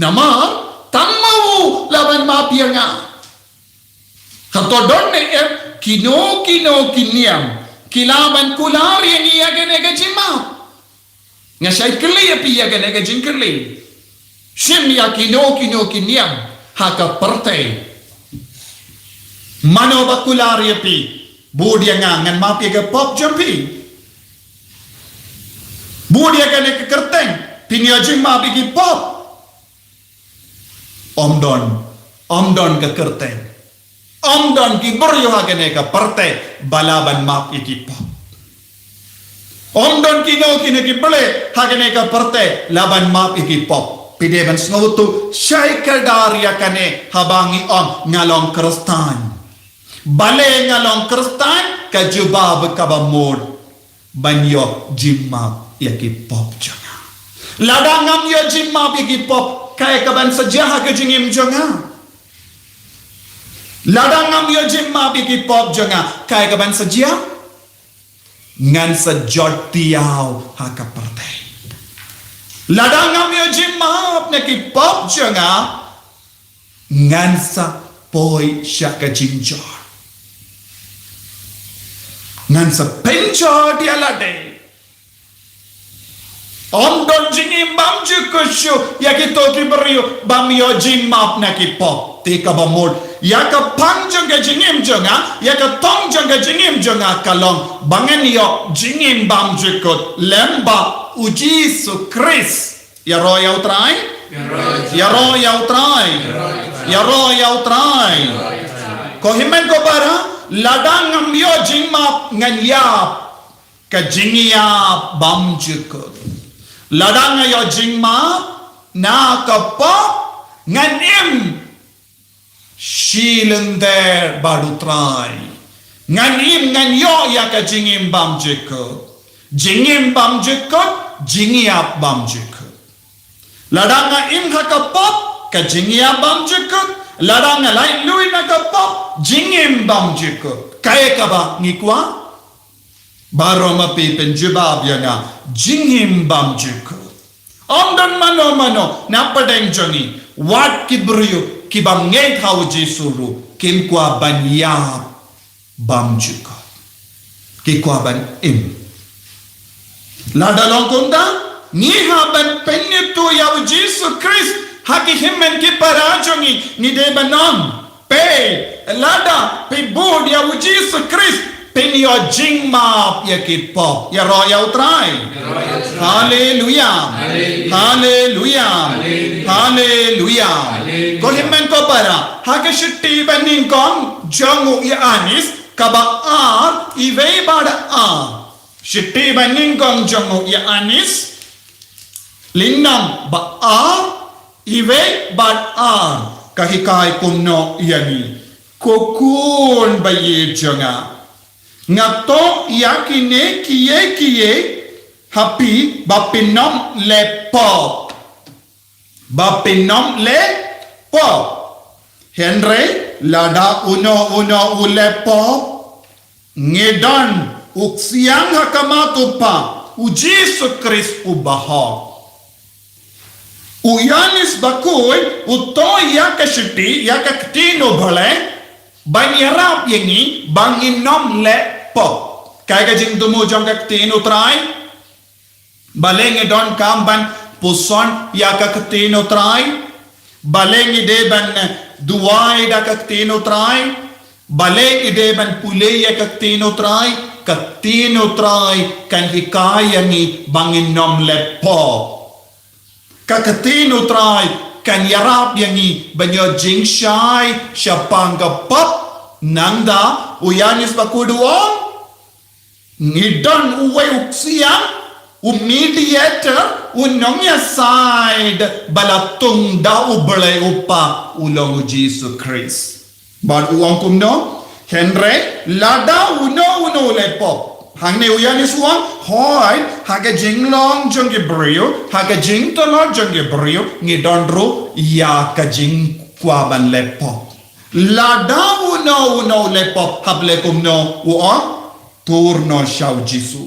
Namar tang ma u lah ban map ïa nga. Hato don ne em kino kino ki niam ki lah ban kular ïa ngi ïa kane ka jingmap? Nga sa ïa kylli ïa phi ïa kane ka jingkylli. Shim ïa kino kino ki niam ha ka pyrthei. Mano ba kular ïa phi? Bud ïa nga ngan map ïa ka pop jong phi. Bud ïa kane ka kyrteng phin ïoh jingmap ïa ki pop. Ym don, ym don ka kyrteng. Ym don ki briew ha kane ka pyrthei ba lah ban map ïa ki pop. Ym don kino kino ki blei ha kane ka pyrthei lah ban map ïa ki pop. Phi dei ban sngewthuh, shai kdar ïa kane haba ngi ong nga long Khristan. Balei nga long Khristan? Ka jubab kaba mut ban ïoh jingmap ïa ki pop jong nga. Lada ngam ïoh jingmap ïa ki pop, kaei kaban sa jia ha ka jingim jong nga? Lada ngam ïoh jingmap ïa ki pop jong nga, kaei kaban sa jia? Ngan sa jot diaw ha ka pyrthei. Lada ngam ïoh jingmap na ki pop jong nga, ngan sa poi sha ka jingjot. Ngan sa pynjot ïa lade. Ym don jingim bymjukut shuh ïa kito ki briew bym ïoh jingmap na ki pop. Te kaba mut ïa ka phang jong ka jingim jong nga, ïa ka thong jong ka jingim jong nga ka long ba ngan ïoh jingim bymjukut lem bad u Jisu Khrist. Ïaroh ïa u Trai. Ïaroh ïa u Trai. Ïaroh ïa u Trai. Ko hynmen ko para, lada ngam ïoh jingmap ngan ïap ka jingïap bymjukut. Lada nga ïoh jingmap na ka pop ngan im shilynter bad u Trai. Ngan im ngan ïoh ïa ka jingim bymjukut. Jingim bymjukut, jingïap bymjukut. Lada nga im ha ka pop, ka jingïap bymjukut. Lada nga lait luid na ka pop, jingim bymjukut. Kaei kaba ngi kwah? Baroh ma phi pynjubab ïa nga, jingim bymjukut. Ym don mano mano na pdeng jong ngi, wat ki briew ki bym ngeit ha u Jisu ruh, kim kwah ban ïap bymjukut. Ki kwah ban im. Lada long kumta, ngi hap ban pynithuh ïa u Jisu Khrist ha ki hynmen ki para jong ngi, ngi dei ban ong. Peit, lada phi bud ïa u Jisu Khrist, phin ïoh jingmap ïa ki pop. Ïaroh ïa u Trai. Haleluia. Haleluia. Haleluia. Ko hynmen ko para, ha ka shithi ba nyngkong jong u Ïoannis, kaba ar, iwei bad ar. Shithi ba nyngkong jong u Ïoannis, lynnong ba ar, iwei bad ar, ka hikai kumno ïa ngi. Ko khun ba ïeit jong nga, nga thoh ïa kine kiei kiei ha phi ba phin ym leh pop. Ba phin ym leh pop. Hynrei lada uno uno u leh pop, ngi don u ksiang ha khmat u Kpa, u Jisu Khrist uba hok. U Ïoannis bakhuid u thoh ïa ka shithi, ïa ka ktien u Blei, ban ïarap ïa ngi ba ngin ym leh pop. Kaei ka jingthmu jong ka ktien U Trai? Balei ngi donkam ban puson ïa ka ktien U Trai? Balei ngi dei ban duwai da ka ktien U Trai? Balei ngi dei ban pule ïa ka ktien U Trai? Ka ktien U Trai kan hikai ïa ngi ba ngin ym leh pop. Ka ktien U Trai kan ïarap ïa ngi ban ïoh jingshai shaphang ka pop. Nangta u Ïoannis Bakhuid u ong, ngi don uwei u ksiang, u mediator, u nongïasaid ba la tung da U Blei U Kpa, u long U Jisu Khrist. Bad u ong kumno? Hynrei lada uno uno u leh pop, hangne u Ïoannis u ong, hooid, ha ka jinglong jong ki briew, ha ka jingtlot jong ki briew, ngi don ruh ïa ka jingkwah ban leh pop. Lada uno uno u leh pop, hap leh kumno? U ong, tur noh sha U Jisu.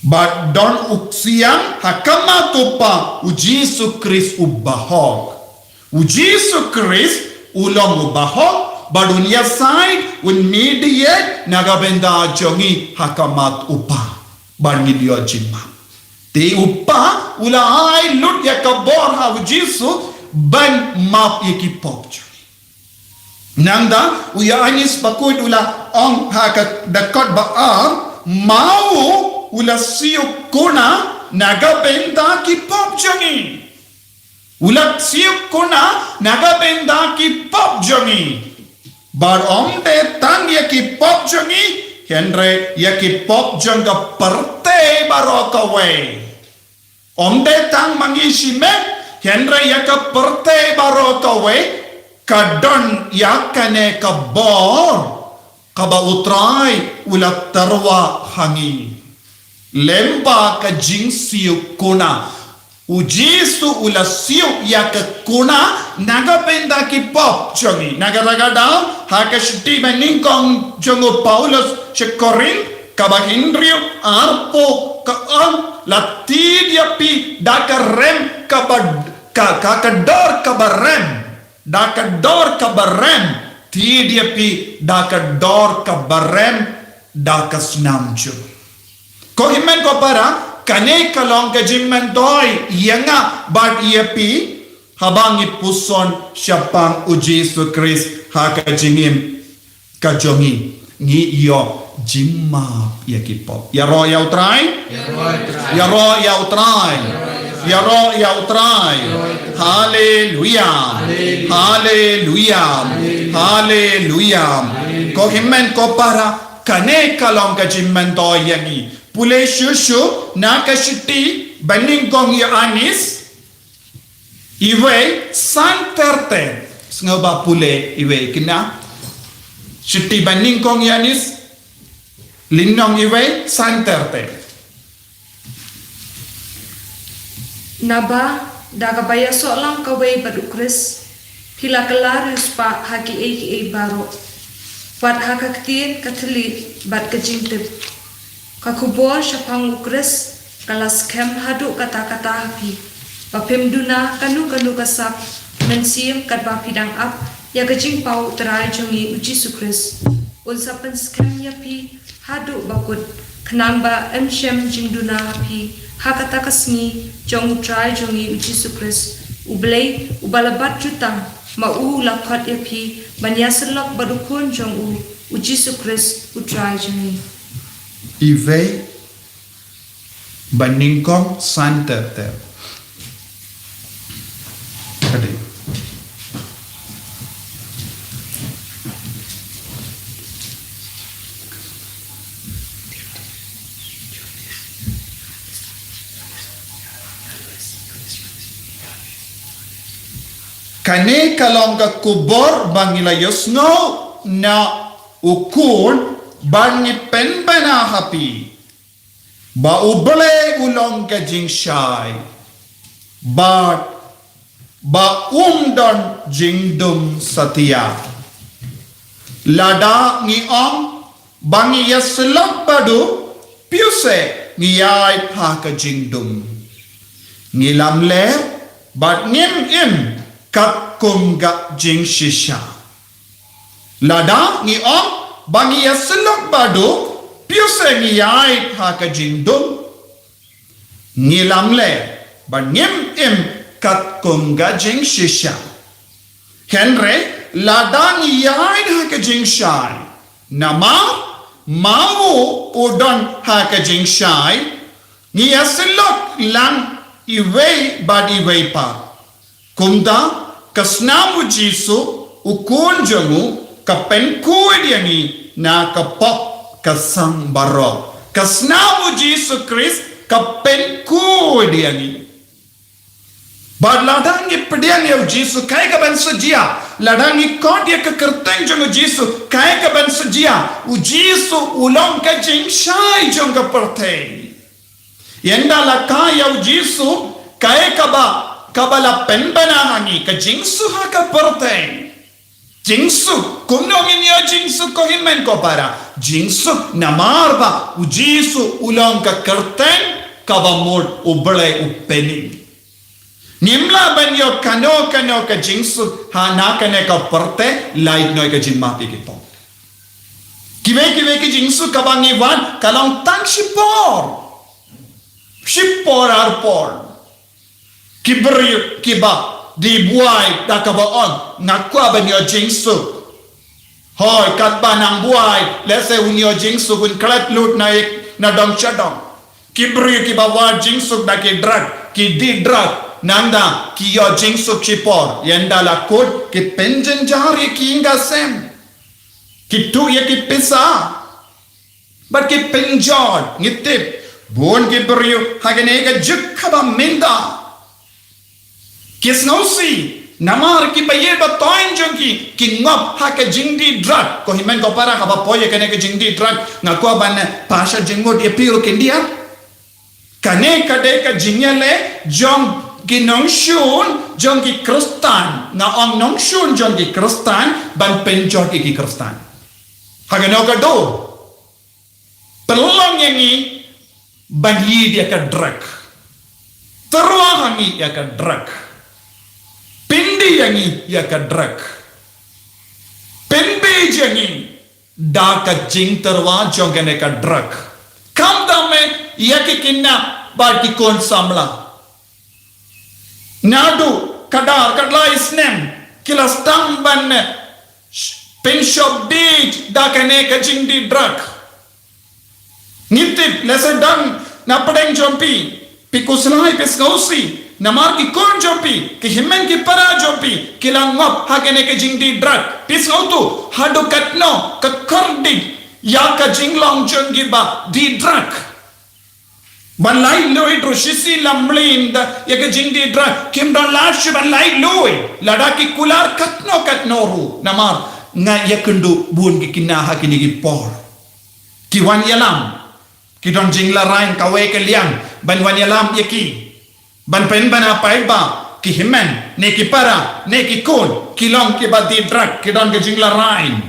Bad don u ksiang ha khmat U Kpa, U Jisu Khrist u bahok. U Jisu Khrist u long u bahok bad un ïasaid, un mediate na ka bynta jong ngi ha khmat U Kpa, ban ngin ïoh jingmap. Te U Kpa u la ai lut ïa ka bor ha U Jisu ban map ïa ki pop jong ngi. Nangta u Ïoannis Bakhuid u la ong ha ka dkhot ba ar, ma u u la siew kuna na ka bynta ki pop jong ngi. U la siew kuna na ka bynta ki pop jong ngi. Bad ym dei tang ïa ki pop jong ngi, hynrei ïa ki pop jong ka pyrthei baroh kawei. Ym dei tang ma ngi shimet, hynrei ïa ka pyrthei baroh kawei ka don ïa kane ka bor kaba U Trai u la tyrwa ha ngi. Lyngba ka jingsiew kuna, U Jisu u la siew ïa ka kuna na ka bynta ki pop jong ngi. Na kata ka daw, ha ka shithi ba nyngkong jong u Paulus sha Korinth, kaba hynriew arphew, ka ong, la thied ïa phi da ka rem kaba, ka, ka, ka dor kaba rem, da ka dor kaba rem, thied ïa phi da ka dor kaba rem, da ka snam jur. Ko hynmen ko para, kane ka long ka jingmyntoi ïa nga bad ïa phi, haba ngi puson shaphang U Jisu Khrist ha ka jingim ka jong ngi, ngi ïoh jingmap ïa ki pop. Ïaroh ïa U Trai. Ïaroh ïa U Trai. Ïaroh ïa U Trai. Haleluia. Haleluia. Haleluia. Ko hynmen ko para, kane ka long ka jingmyntoi ïa ngi. Pule shuh shuh na ka shithi ba nyngkong Ïoannis, iwei, san ter ter. Sngewbha pule iwei kine. Shithi ba nyngkong Ïoannis, lynnong iwei, san ter ter. Naba da kaba ïasoh lang kawei bad U Khrist, phi la kylla riewspah ha kiei kiei baroh, wat ha ka ktien ka thylliej bad ka jingtip. Ka khubor shaphang U Khrist ka la skhem haduh katta katta ha phi, ba phim duna kano kano ka sap mynsiem katba phi dang ap ïa ka jingpaw U Trai jong ngi U Jisu Khrist. Un sa pynskhem ïa phi haduh ba kut, khnang ba ym shem jingduna ha phi ha kata ka sngi jong U Trai jong ngi U Jisu Khrist. U Blei uba la bat jutang, ma u u la khot ïa phi ban ïasyllok bad U Khun jong u, U Jisu Khrist U Trai jong ngi. Iwei ba nyngkong, san ter ter. Ka dei. Kane ka long ka khubor ba ngi la ïohsngew na U Khun, ba ngi pynbna ha phi, ba U Blei u long ka jingshai, bad ba um don jingdum satia. Lada ngi ong ba ngi ïasyllok bad u, phi u seh ngi ïaid ha ka jingdum. Ngi lamler bad ngim im katkum ka jingshisha. Lada ngi ong ba ngi ïasyllok baduk, phi ong ngi ïaid ha ka jingdum. Ngi lamler ba ngim im katkum ka jingshisha. Hynrei lada ngi ïaid ha ka jingshai, namar ma u u don ha ka jingshai, ngi ïasyllok lang iwei bad iwei pat. Kumta, ka snam u Jisu, u Khun jong u, ka pynkhuid ïa ngi na ka pop ka sang baroh. Ka snam u Jisu Khrist, ka pynkhuid ïa ngi. Bad lada ngi pdiang ïa u Jisu, kaei kaban sa jia? Lada ngi khot ïa ka kyrteng jong u Jisu, kaei kaban sa jia? U Jisu u long ka jingshai jong ka pyrthei. Ynda la kha ïa u Jisu, kaei kaba, kaba la pynbna ha ngi, ka jingsuk ha ka pyrthei. Jingsuk, kumno ngin ïoh jingsuk, ko hynmen ko para? Jingsuk namar ba u Jisu u long ka kyrteng kaba mut U Blei u pyni. Ngim lah ban ïoh kano kano ka jingsuk ha na kane ka pyrthei, lait noh ïa ka jingmap ïa ki pop. Kiwei kiwei ki jingsuk kaba ngi wan, ka long tang shipor. Shipor ar por. Ki briew kiba die buaid da kaba ong, nga kwah ban ïoh jingsuk. Hooid, katba nang buaid, lehse un ïoh jingsuk, un klet lut na ik, na dong sha dong. Ki briew kiba wad jingsuk da ki drug, ki die drug, nangta ki ïoh jingsuk shipor, ynda la kut, ki pynjynjar ïa ki ïing ki sem. Ki tuh ïa ki pisa. Bad ki pynjot, ngi tip, bun ki briew ha kane ka juk kaba mynta. Ki sngewsih, namar ki ba ïeit ba thoiñ jong ki, ki ngop ha ka jingdie drug. Ko hynmen ko para, haba poi ïa kane ka jingdie drug, nga kwah ban, eh, pasha jingmut ïa phi ruh khyndiat. Kane ka dei ka jingïaleh jong ki nongshun jong ki Khristan. Nga ong nongshun jong ki Khristan, ban pynjot ïa ki Khristan. Ha kano ka dur. Pynlong ïa ngi ban ïeit ïa ka drug. Tyrwa ha ngi ïa ka drug. Pyndie ïa ngi ïa ka drug. Pynbiej ïa ngi da ka jingtyrwa jong kane ka drug. Khamtam eh ïa ki khynnah bad ki khun samla. Naduh khadar, khatlai snem, ki la sdang ban, eh, sh-, pynshop biej da kane ka jingdie drug. Ngi tip, lehse dang na pdeng jong phi, phi khuslai, phi sngewsih, namar ki khun jong phi, ki hynmen ki para jong phi, ki la ngop ha kane ka jingdie drug. Phi sngewthuh, haduh katno, ka kyrduh, ïa ka jinglong jong ki ba die drug. Ban laitluid ruh shisien la mlien da ïa ka jingdie drug, kim don lad shuh ban laitluid. Lada ki kular katno katno ruh. Namar nga ïakynduh bun ki khynnah ha kine ki por. Ki wan ïalam. Ki don jinglaraiñ kawei ka liang ban wan ïalam ïa ki. Ban pynbna paidbah, ki hynmen, ne ki para, ne ki khun, ki long kiba die drug, ki don ka jinglaraiñ.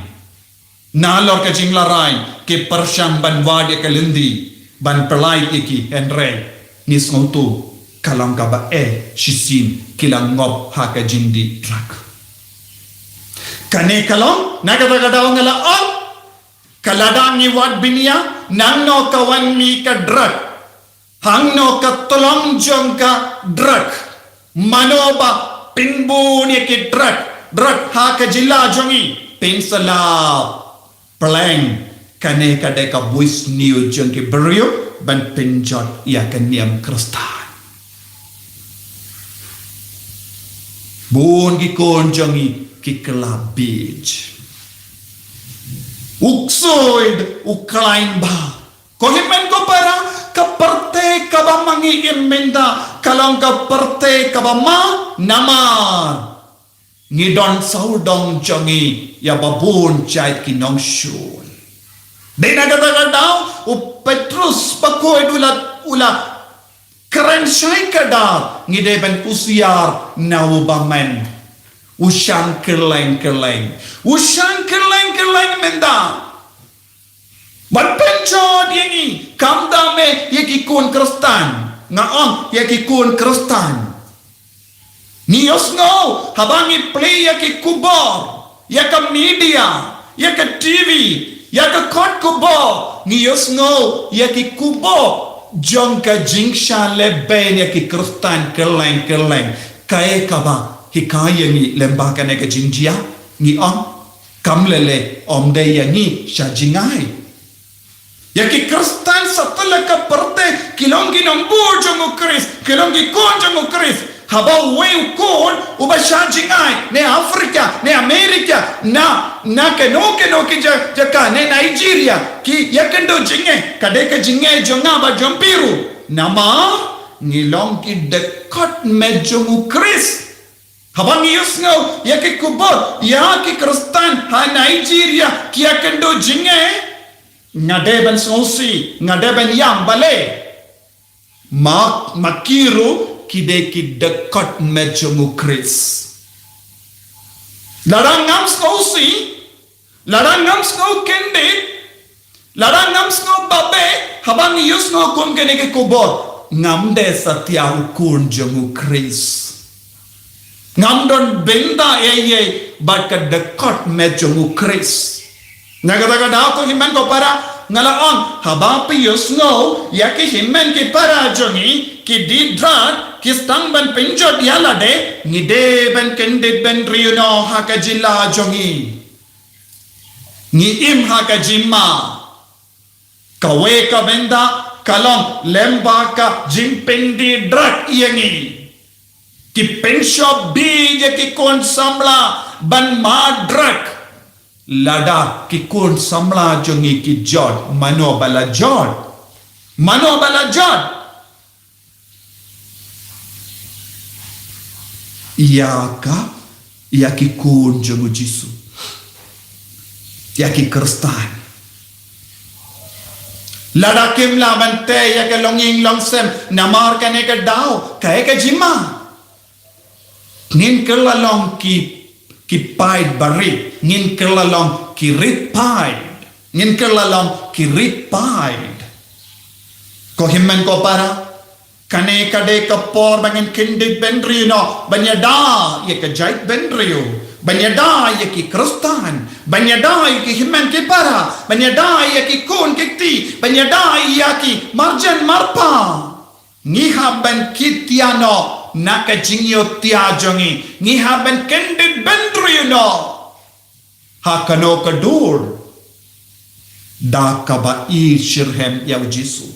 Nalor ka jinglaraiñ, ki pyrshang ban wad ïa ka lynti, ban pyllait ïa ki, hynrei ngi sngewthuh, ka long kaba eh shisien, ki la ngop ha ka jingdie drug. Kane ka long, na kata ka daw nga la ong, ka lada ngi wad bniah, nangno ka wan mih ka drug. Hangno ka tyllong jong ka drug. Mano ba pynbun ïa ki drug. Drug ha ka jylla jong ngi. Pynslap. Pleng. Kane ka dei ka buisniew jong ki briew ban pynjot ïa ka niam Khristan. Bun ki khun jong ngi ki kylla biej. U ksuid, u khlaiñ bha. Ko hynmen ko para, ka pyrthei kaba ma ngi im mynta, ka long ka pyrthei kaba ma, namar ngi don sawdong jong ngi, ïa ba bun jait ki nongshun. Dei na kata ka daw, u Petrus bakhuid u la, u la kren shai kdar, ngi dei ban husiar na u bymman. U shang kylleng kylleng. U shang kylleng kylleng mynta. Ban pynjot ïa ngi, khamtam eh ïa ki khun Khristan. Nga ong, ïa ki khun Khristan. Ngi ïohsngew, haba ngi plie ïa ki khubor, ïa ka media, ïa ka T V, ïa ka kot khubor, ngi ïohsngew ïa ki khubor jong ka jingshah lehbeiñ ïa ki Khristan kylleng kylleng. Kaei kaba hikai ïa ngi lyngba kane ka jingjia? Ngi ong, kam lei lei ym dei ïa ngi sha jngai. Ïa ki Khristan satlak ka pyrthei ki long ki nongbud jong U Khrist, ki long ki khun jong U Khrist. Haba uwei u khun uba shah jngai, ne Africa, ne America, na, na kano kano ki ja-, jaka, ne Nigeria, ki ïakynduh jingeh, ka dei ka jingeh jong nga bad jong phi ruh. Namar ngi long ki dkhot met jong U Khrist. Haba ngi ïohsngew ïa ki khubor ïa ki Khristan ha Nigeria ki ïakynduh jingeh, nga dei ban sngewsih, nga dei ban ïam, balei? Ma, ma ki ruh ki dei ki dkhot met jong U Khrist. Lada ngam sngewsih, lada ngam sngew kyndit, lada ngam sngew babe, haba ngi ïohsngew kum kine ki khubor, ngam dei satia u khun jong U Khrist. Ngam don bynta ei ei bad ka dkhot met jong U Khrist. Na kata ka daw, ko hynmen ko para, nga la ong, haba phi ïohsngew ïa ki hynmen ki para jong ngi ki die drug, ki sdang ban pynjot ïa lade, ngi dei ban kyndit bynriew noh ha ka jylla jong ngi. Ngi im ha ka jingma. Kawei ka bynta ka long lyngba ka jingpyndie drug ïa ngi. Ki pynshop beit ïa ki khun samla ban mad drug. Lada ki khun samla jong ngi ki jot, mano ba la jot? Mano ba la jot? Ïa ka, ïa ki khun jong U Jisu. Ïa ki Khristan. Lada kim lah ban tei ïa ka longïing longsem namar kane ka daw, kaei ka jingma? Ngin kylla long ki, ki paid barit, ngin kylla long ki rit paid, ngin kylla long ki rit paid. Ko hynmen ko para, kane ka dei ka por ba ngin kyndit bynriew noh, ban ïada ïa ka jaitbynriew, ban ïada ïa ki Khristan, ban ïada ïa ki hynmen ki para, ban ïada ïa ki khun ki kti, ban ïada ïa ki marjan marpa. Ngi hap ban kit ïa noh na ka jingïoh tia jong ngi. Ngi hap ban kyndit bynriew noh. Ha kano ka dur? Da kaba ïeit shitrhem ïa U Jisu.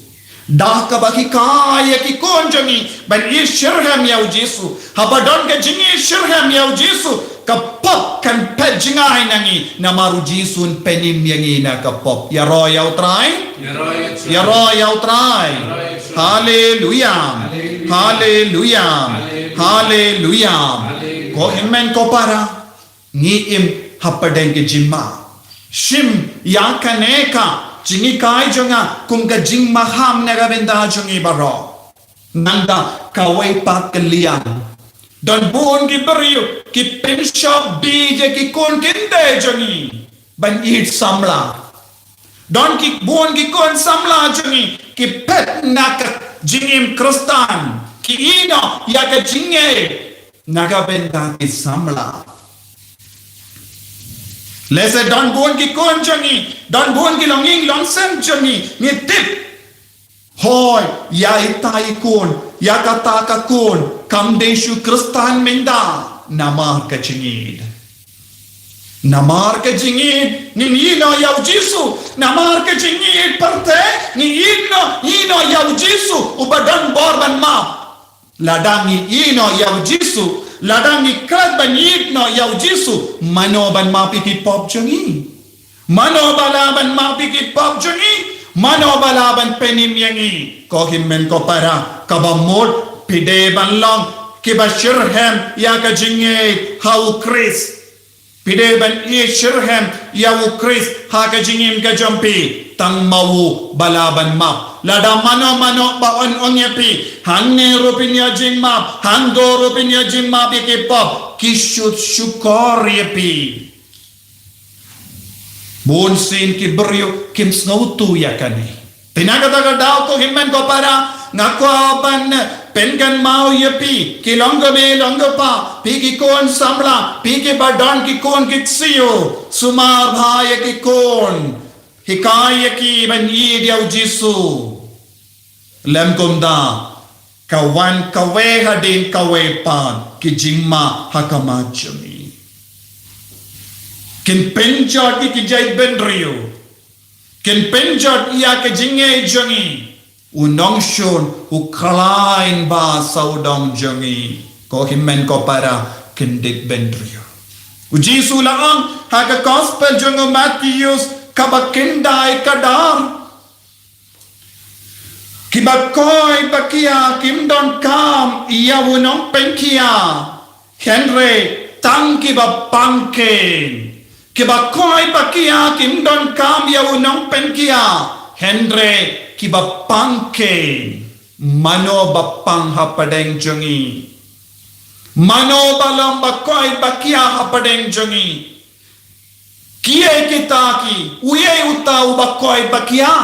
Da kaba hikai ïa ki khun jong ngi ban ïeit shitrhem ïa U Jisu. Haba don ka jingïeit shitrhem ïa U Jisu, ka pop kan phet jngai na ngi, namar U Jisu un pynim ïa ngi na ka pop. Ïaroh ïa U Trai. Ïaroh ïa U Trai. Haleluya. Haleluya. Haleluya. Ko hynmen ko para, ngi im hapdeng ka jingma. Shim ïa kane ka jinghikai jong nga kum ka jingmaham na ka bynta jong ngi baroh. Nangta kawei pat ka liang, don bun ki briew ki pynshop beit ïa ki khun kynthei jong ngi ban ïeit samla. Don ki bun ki khun samla jong ngi ki phet na ka jingim Khristan, ki ïehnoh ïa ka jingngeit na ka bynta ki samla. Lehse don bun ki khun jong ngi, don bun ki longïing longsem jong ngi, ngi tip. Hooid, ïa ita i khun, ïa kata ka khun kam dei shu Khristan mynta, namar ka jingïeit. Namar ka jingïeit ngin ïehnoh ïa U Jisu. Namar ka jingïeit pyrthei ngin ïehnoh, ïehnoh ïa U Jisu uba don bor ban map. Lada ngi ïehnoh ïa U Jisu, lada ngi klet ban ïehnoh ïa U Jisu, mano ban map ïa ki pop jong ngi? Mano ba lah ban map ïa ki pop jong ngi? Mano ba lah ban pynim ïa ngi? Ko hynmen ko para, kaba mut phi dei ban long kiba shitrhem ïa ka jingngeit ha U Khrist. Phi dei ban ïeit shitrhem ïa U Khrist ha ka jingim ka jong phi, tang ma u ba lah ban map. Lada mano mano ba ong ong ïa phi, hangne ruh phin ïoh jingmap, hangto ruh phin ïoh jingmap ïa ki pop, ki shu shukor ïa phi. Bun sien ki briew kim sngewthuh ïa kane. Te na kata ka daw ko hynmen ko para, nga kwah ban Pynkan maw ïa phi, ki long ka mei long ka pa, phi ki khun samla, phi ki ba don ki khun ki ksiew, sumar bha ïa ki khun, hikai ïa ki ban ïeit ïa u Jisu. Lem kumta, ka wan kawei hadien kawei pat ki jingma ha khmat jong ngi. Kin pynjot ïa ki jait bynriew. Kin pynjot ïa ka jingngeit jong ngi. U nongshun u khlaiñ bha sawdong jong ngi. Ko hynmen ko para, kyndit bynriew. U Jisu la ong ha ka gospel jong u Mathaios kaba khyndai, ka dar. Kiba koit ba khia kim donkam ïa u nongpynkhia, hynrei tang kiba pang kein. Kiba koit ba khia kim donkam ïa u nongpynkhia, hynrei kiba pang kein. Mano ba pang hapdeng jong ngi? Mano ba long ba koit ba khia hapdeng jong ngi? Kiei kita ki, uei uta uba koit ba khia?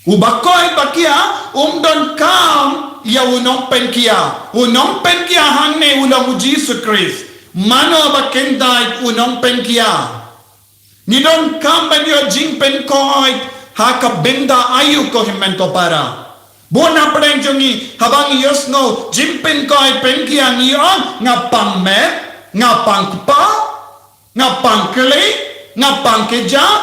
Uba koit ba khia um donkam ïa u nongpynkhia. U nongpynkhia hangne u long u Jisu Khrist. Mano ba khyndai? U nongpynkhia. Ngi donkam ban ïoh jingpynkoit ha ka bynta aïu, ko hynmen ko para? Bun hapdeng jong ngi haba ngi ïohsngew jingpynkoit pynkhia ngi ong, nga pang met, nga pang kpa, nga pang kli, nga pang kjat,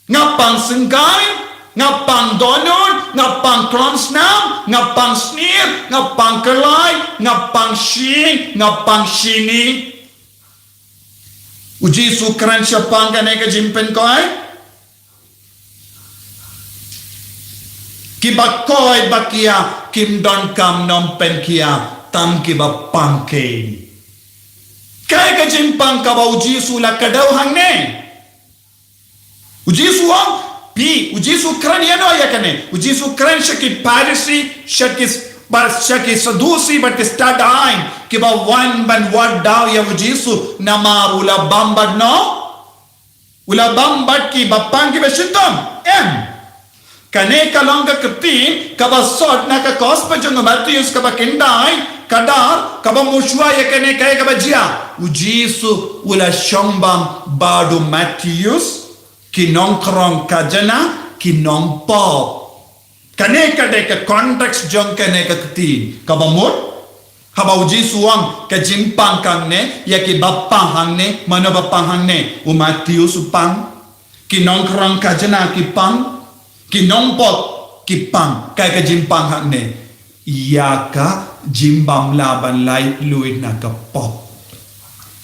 nga pang syngkai, nga pang dohnud, nga pang klon snam, nga pang snier, nga pang kyllai, nga pang shyieng, nga pang shini. U Jisu kren shaphang kane ka jingpynkoit. Kiba koit ba khia kim donkam nongpynkhia, tang kiba pang kein. Kaei ka jingpang kaba u Jisu la kdew hangne? U Jisu ong, phi, u Jisu kren ïano ïa kane? U Jisu kren sha ki Pharisi, sha ki, bad sha ki Sadusi, bad ki stad aiñ kiba wan ban wad daw ïa u Jisu, namar u la bam bad no? U la bam bad kiba pang kiba shitom? Em. Kane ka long ka ktien kaba sot na ka gospel jong u Mathaios kaba khyndai, ka dar, kaba mynshuwa ïa kane kaei kaba jia. U Jisu u la shong bam bad u Mathaios, ki nongkhrong khajna, ki nongpop. Kane ka dei ka context jong kane ka ktien kaba mut. Haba u Jisu u ong ka jingpang hangne, ïa kiba pang hangne, mano ba pang hangne? U Mathaios u pang, ki nongkhrong khajna ki pang, ki nongpop ki pang. Kaei ka jingpang hangne? Ïa ka jingbym lah ban lait luid na ka pop.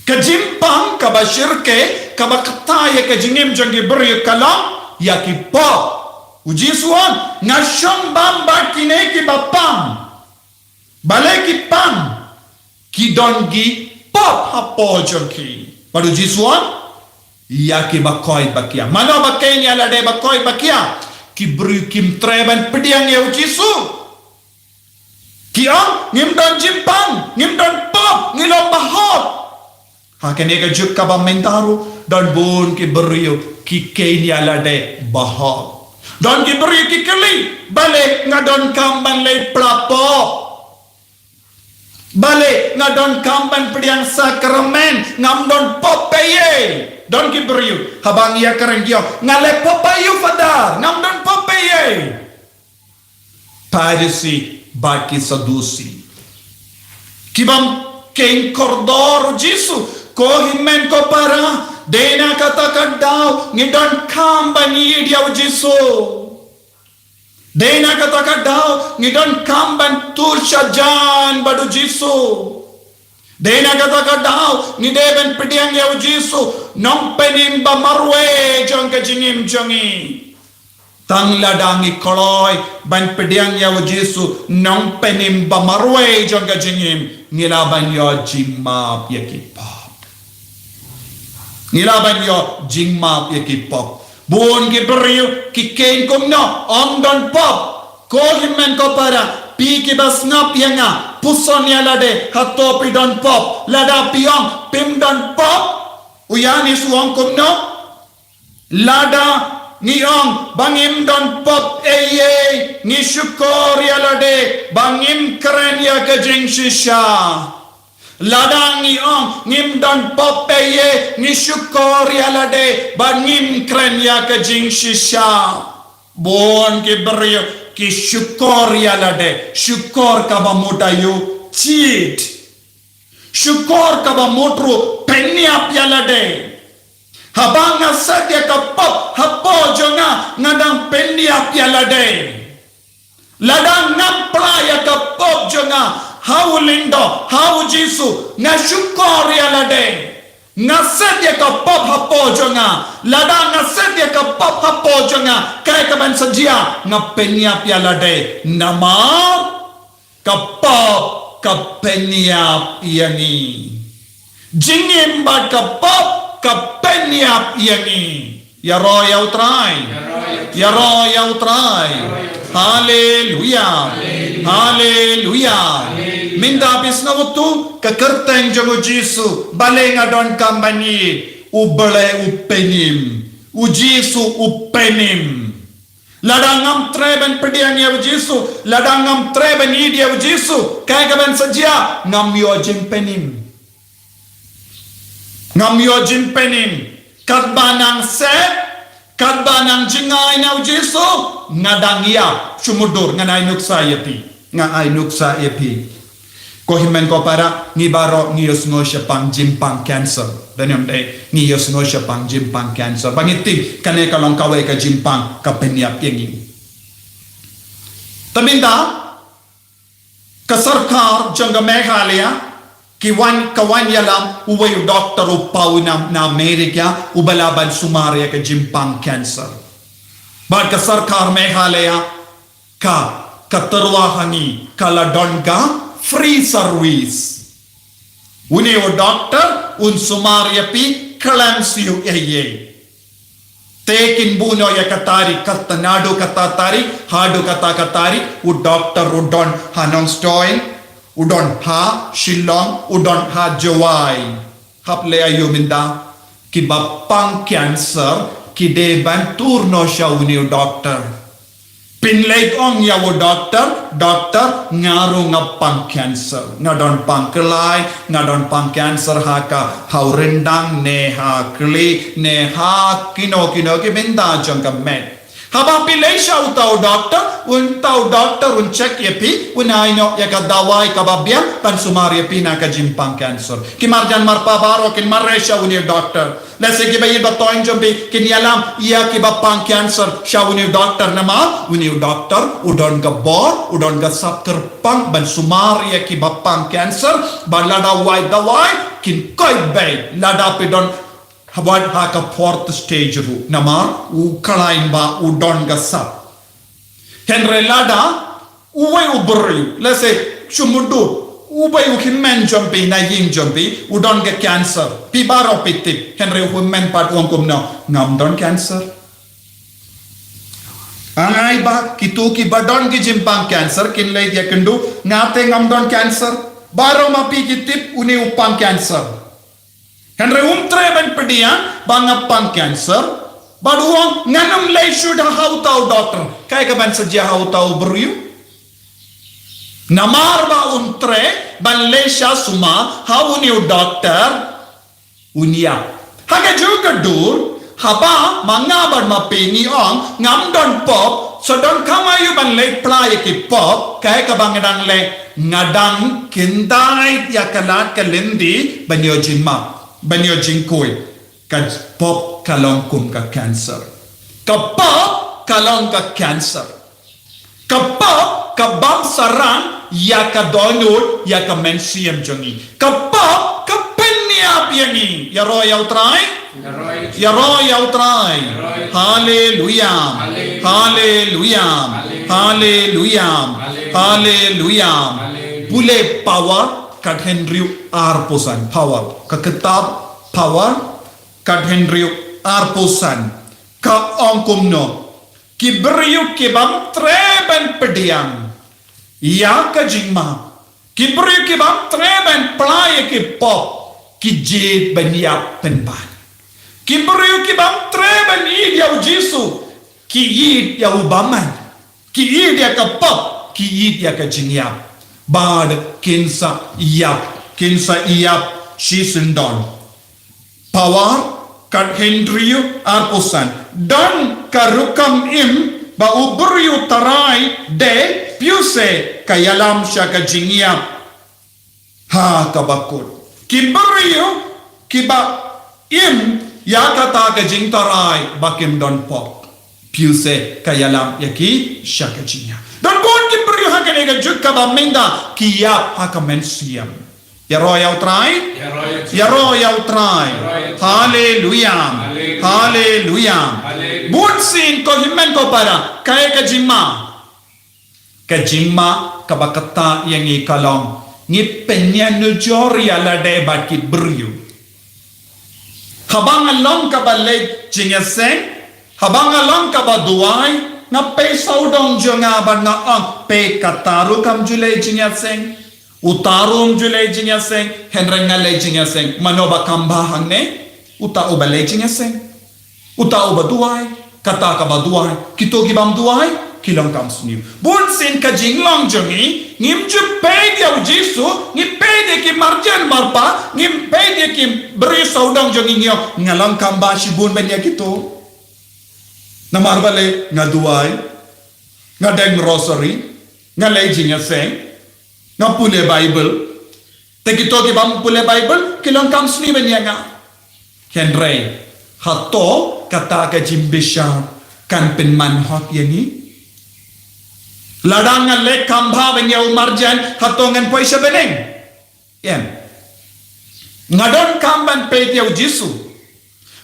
Ka jingpang kaba shyrkhei, kaba kta ïa ka jingim jong ki briew ka long ïa ki pop. U Jisu u ong, nga shong bam bad kine kiba pang. Balei ki pang? Ki don ki pop hapoh jong ki. Bad u Jisu u ong, ïa kiba koit ba khia. Mano ba kein ïa lade ba koit ba khia? Ki briew kim treh ban pdiang ïa u Jisu. Ki ong, ngim don jingpang, ngim don pop, ngi long bahok. Ha kane ka juk kaba mynta ruh don bun ki briew ki kein ïa lade bahok. Don ki briew ki kylli, balei nga donkam ban leit pla pop? Balei nga donkam ban pdiang sakramen, ngam don pop ei ei? Don ki briew haba ngi ïakren ki ong, nga leh pop aïu Father, ngam don pop ei ei. Pharisi bad ki Sadusi. Ki bym kein kordor u Jisu, ko hynmen ko para, dei na kata ka daw ngi donkam ban ïeit ïa u Jisu. Dei na kata ka daw ngi donkam ban tur shajan bad u Jisu. Dei na kata ka daw ngi dei ban pdiang ïa u Jisu, nongpynim ba marwei jong ka jingim jong ngi. Tang lada ngi kloi ban pdiang ïa u Jisu, nongpynim ba marwei jong ka jingim, ngi lah ban ïoh jingmap ïa ki pop. Ngi lah ban ïoh jingmap ïa ki pop. Bun ki briew ki kein kumno, ym don pop. Ko hynmen ko para, phi kiba sngap ïa nga, puson ïa lade, hato phi don pop? Lada phi ong phim don pop, u Ïanis u ong kumno? Lada ngi ong ba ngim don pop ei ei, ngi shukor ïa lade ba ïa ka jingshisha. Lada ngi ong ngim don pop, phi ïa ngi shukor ïa lade bad ngim kren ïa ka jingshisha. Bun ki briew ki shukor ïa lade, shukor kaba mut aïu? Cheat. Shukor kaba mut ruh pynïap ïa lade. Haba nga set ïa ka pop hapoh jong nga, nga dang pynïap ïa lade. Lada ngam pla ïa ka pop jong nga ha u lyngdoh, ha u Jisu, nga shukor ïa lade. Nga set ïa ka pop hapoh jong nga. Lada nga set ïa ka pop hapoh jong nga, kaei kaban sa jia? Nga pynïap ïa lade. Namar ka pop ka pynïap ïa ngi. Jingim bad ka pop ka pynïap ïa ngi. Ïaroh ïa U Trai. Ïaroh ïa U Trai. Haleluya. Haleluya. Mynta phi sngewthuh ka kyrteng jong u Jisu, balei nga donkam ban ïeit? U Blei u pynim. U Jisu u pynim. Lada ngam treh ban pdiang ïa u Jisu, lada ngam treh ban ïeit ïa u Jisu, kaei kaban sa jia? Ngam ïoh jingpynim. Ngam ïoh jingpynim. Katba nang set, katba nang jngai na u Jisu, nga dang ïap. Shu mutdur, ngan ai nuksa ïa phi. Nga ai nuksa ïa phi. Ko hynmen ko para, ngi baroh ngi ïohsngew shaphang jingpang cancer. Dang ym dei, ngi ïohsngew shaphang jingpang cancer. Ba ngi tip kane ka long kawei ka jingpang ka pynïap ïa ngi. Te mynta ka sorkar jong ka Meghalaya ki wan, ka wan ïalam uwei u doktor u paw na, na Amerika uba lah ban sumar ïa ka jingpang cancer. Bad ka sorkar Meghalaya ka, ka tyrwa ha ngi ka la don ka free service. Une u doktor un sumar ïa phi khlem siew ei ei. Te kin buh noh ïa ka tarik, kata naduh kata tarik haduh kata ka tarik, u doktor u don ha Nongstoiñ, u don ha Shillong, u don ha Jowai. Hap leh aïu mynta? Kiba pang cancer ki dei ban tur noh sha une u doktor. Phin leit ong ïa u doktor, "Doktor, nga ruh nga pang cancer. Nga don pang klai, nga don pang cancer ha ka, ha u ryndang ne ha khlieh ne ha kino kino ki bynta jong ka met." Haba phi leit sha uta u doktor, uta u doktor un check ïa phi, un ai noh ïa ka dawai kaba biang ban sumar ïa phi na ka jingpang cancer. Ki marjan marpa baroh kin mareh sha une u doktor. Lehse kiba ïeit ba thoiñ jong phi kin ïalam ïa kiba pang cancer sha une u doktor, namar une u doktor u don ka bor, u don ka sap kyrpang ban sumar ïa kiba pang cancer. Bad lada wai dawai kin koit beit lada phi don haba ha ka fourth stage ruh, namar u khlaiñ ba u don ka sap. Hynrei lada uwei u briew, lehse shu mutdur, uwei u hynmen jong phi na ïing jong phi u don ka cancer, phi baroh phi tip. Hynrei u hynmen pat u ong kumno? Ngam don cancer. Nga ai ba kito kiba don ki jingpang cancer kin leit ïakynduh, nga te ngam don cancer. Baroh ma phi ki tip une u pang cancer. Hynrei um treh ban pdiang ba nga pang cancer. Bad u ong, ngan ym leit shuh da ha uta u doktor. Kaei kaban sa jia ha uta u briew? Namar ba um treh ban leit sha sumar ha une u doktor, un ïap. Ha kajuh ka dur, haba ma nga bad ma phi ngi ong ngam don pop, sa donkam aïu ban leit pla ïa ki pop? Kaei kaba nga dang leh? Nga dang kyntait ïa ka lad ka lynti ban ïoh jingmap, ban ïoh jingkhuid. Ka pop ka long kum ka cancer. Ka pop ka long ka cancer. Ka pop ka bam sarang ïa ka dohnud, ïa ka mynsiem jong ngi. Ka pop ka pynïap ïa ngi. Ïaroh ïa U Trai. Ïaroh ïa U Trai. Haleluya. Haleluya. Haleluya. Haleluya. Pule Proverb khathynriew arphew san. Proverb, ka kitab Proverb khathynriew arphew san. Ka ong kumno? Ki briew ki bym treh ban pdiang ïa ka jingmap, ki briew ki bym treh ban pla ïa ki pop, ki jied ban ïap pynban. Ki briew ki bym treh ban ïeit ïa u Jisu, ki ïeit ïa u bymman. Ki ïeit ïa ka pop, ki ïeit ïa ka jingïap. Bad kin sa ïap, kin sa ïap shisyndon. Pawar, khathynriew arphew san. Don ka rukom im ba u briew tharai de, phi u se ka ïalam sha ka jingïap ha kaba kut. Ki briew kiba im ïa kata ka jingtharai ba kim don pop, phi u se ka ïalam ïa ki sha ka jingïap. Don bun ki briew ha kane ka juk kaba mynta ki ïap ha ka mynsiem. Ïaroh ïa u Trai. Ïaroh ïa u Trai. Haleluya. Haleluya. Bunsien ko hynmen ko para, kaei ka jingma? Ka jingma kaba kata ïa ngi ka long, ngi pynïanujor ïa lade bad ki briew. Haba nga long kaba leh jingïaseng, haba nga long kaba duwai, nga peit sawdong jong nga bad nga ong, peit kata ruh kam ju leh jingïaseng. Uta ruh um ju leh jingïaseng, hynrei nga leh jingïaseng. Mano ba kham bha hangne? Uta uba leh jingïaseng. Uta uba duwai, kata kaba duwai. Kito ki bym duwai ki long kam sniew. Bunsien ka jinglong jong ngi, ngim ju peit ïa u Jisu, ngi peit ïa ki marjan marpa, ngim peit ïa ki briew sawdong jong ngi, ngi ong, nga long kham bha shibun ban ïa kito. Namar balei? Nga duwai, nga deng rosary, nga leh jingïaseng, nga pule Bible. Te kito ki bym pule Bible ki long kam sniew ban ïa nga. Hynrei hato kata ka jingbishar kan pynman hok ïa ngi? Lada nga leh kham bha ban ïa u marjan, hato ngan poi sha bneng? Em. Nga donkam ban peit ïa u Jisu.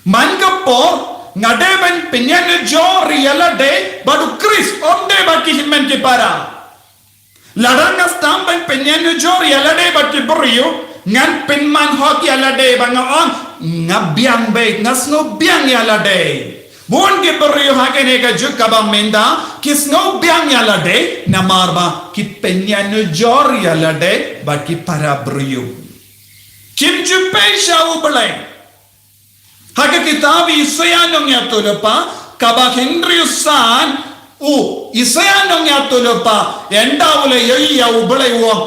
Man ka por nga dei ban pynïanujor ïa lade bad u Khrist, ym dei bad ki hynmen ki para. Lada nga sdang ban pynïanujor ïa lade bad ki briew, ngan pynman hok ïa lade bad nga ong, nga biang beit, nga sngew biang ïa lade. Bun ki briew ha kane ka juk kaba mynta ki sngew biang ïa lade namar ba ki pynïanujor ïa lade bad ki para briew. Kim ju peit sha U Blei. Ha ka kitab Isaïah nongïathuhlypa kaba hynriew san, u Isaïah nongïathuhlypa, ynda u la ïohi ïa U Blei, u ong,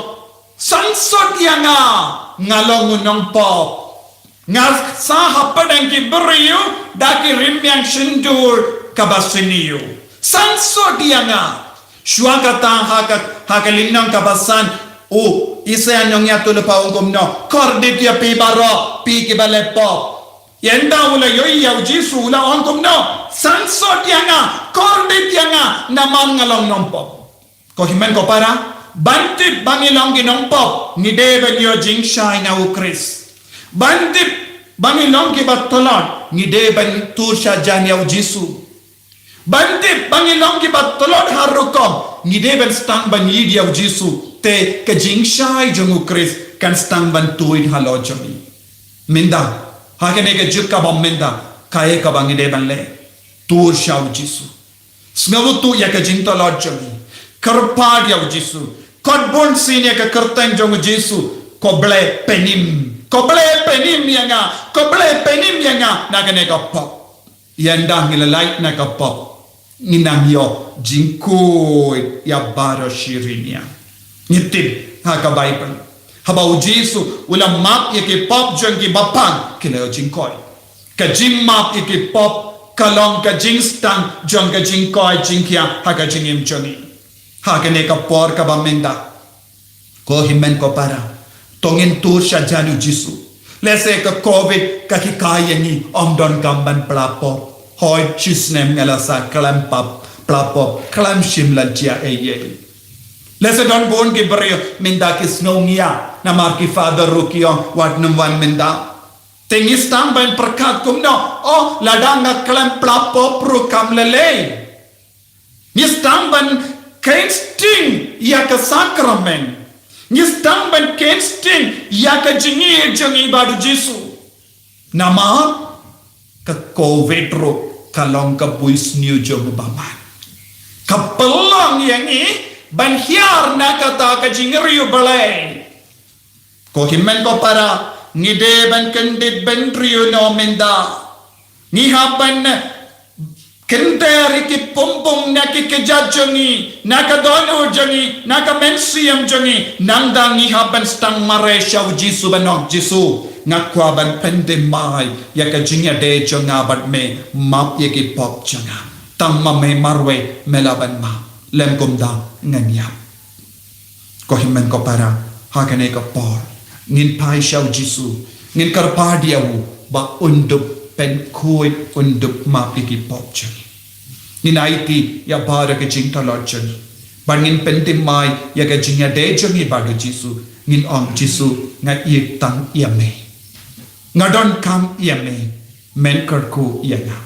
sangsot ïa nga, nga long u nongpop. Nga sah hapdeng ki briew da ki rmiang shyntur kaba sniew. Sangsot ïa nga. Shuwa kata ha ka, ha ka lynnong kaba san, u Isaïah nongïathuhlypa u ong kumno, kordit ïa phi baroh, phi kiba leh pop. Ynda u la ïohi ïa u Jisu u la ong kumno, sangsot ïa nga, kordit ïa nga, namar nga long nongpop. Ko hynmen ko para, ban tip ba ngi long ki nongpop, ngi dei ban ïoh jingshai na u Khrist. Ban tip ba ngi long kiba tlot, ngi dei ban tur sha jan ïa u Jisu. Ban tip ba ngi long kiba tlot ha rukom, ngi dei ban sdang ban ïeit ïa u Jisu. Te ka jingshai jong u Khrist kan sdang ban tuid halor jong ngi. Mynta, ha kane ka juk kaba mynta, kaei kaba ngi dei ban leh? Tur sha u Jisu. Sngewthuh ïa ka jingtlot jong ngi. Kyrpad ïa u Jisu. Kot bunsien ïa ka kyrteng jong u Jisu. Ko Blei pynim. Ko Blei pynim ïa nga. Ko Blei pynim ïa nga na kane ka pop. Ynda ngi la lait na ka pop, ngin nang ïoh jingkhuid ïa baroh shi rynïeng. Ngi tip ha ka Baibl, haba u Jisu u la map ïa ki pop jong ki bapang, ki la ïoh jingkhuid. Ka jingmap ïa ki pop ka long ka jingsdang jong ka jingkhuid jingkhiah ha ka jingim jong ngi. Ha kane ka por kaba mynta, ko hynmen ko para, to ngin tur sha jan u Jisu. Lehse ka Covid ka hikai ïa ngi, ym donkam ban pla pop. Hooid, shi snem nga la sah khlem pop, pla pop, khlem shim lynti ei ei. Lehse don bun ki briew mynta ki sngew ngiah namar ki father ruh ki ong wat nym wan mynta. Te ngi sdang ban pyrkhat kumno, oh, lada nga khlem pla pop ruh kam lei lei. Ngi sdang ban kheiñ sting ïa ka sakramen. Ngi sdang ban kheiñ sting ïa ka jingïeit jong ngi bad u Jisu. Namar ka Covid ruh ka long ka buisniew jong u bymman. Ka pynlong ïa ngi ban hiar na kata ka jingriewblei. Ko hynmen ko para, ngi dei ban kyndit bynriew noh mynta. Ngi hap ban Kynter ïa ki pumpung na ki kjat jong ngi, na ka dohnud jong ngi, na ka mynsiem jong ngi, nangta ngi hap ban sdang mareh sha u Jisu ban ong, Jisu, nga kwah ban pynthymmai ïa ka jingïadei jong nga bad me, map ïa ki pop jong nga. Tang ma me marwei me lah ban map. Lym kumta ngan ïap. Ko hynmen ko para, ha kane ka por ngin phai sha u Jisu, ngin kyrpad ïa u ba un dup pynkhuid, un dup map ïa ki pop jong ngi. Ngin aiti ïa baroh ka jingtlot jong ngi, ba ngin pynthymmai ïa ka jingïadei jong ngi bad u Jisu. Ngin ong, Jisu, nga ïeit tang ïa me. Nga donkam ïa me. Men kyrkhu ïa nga.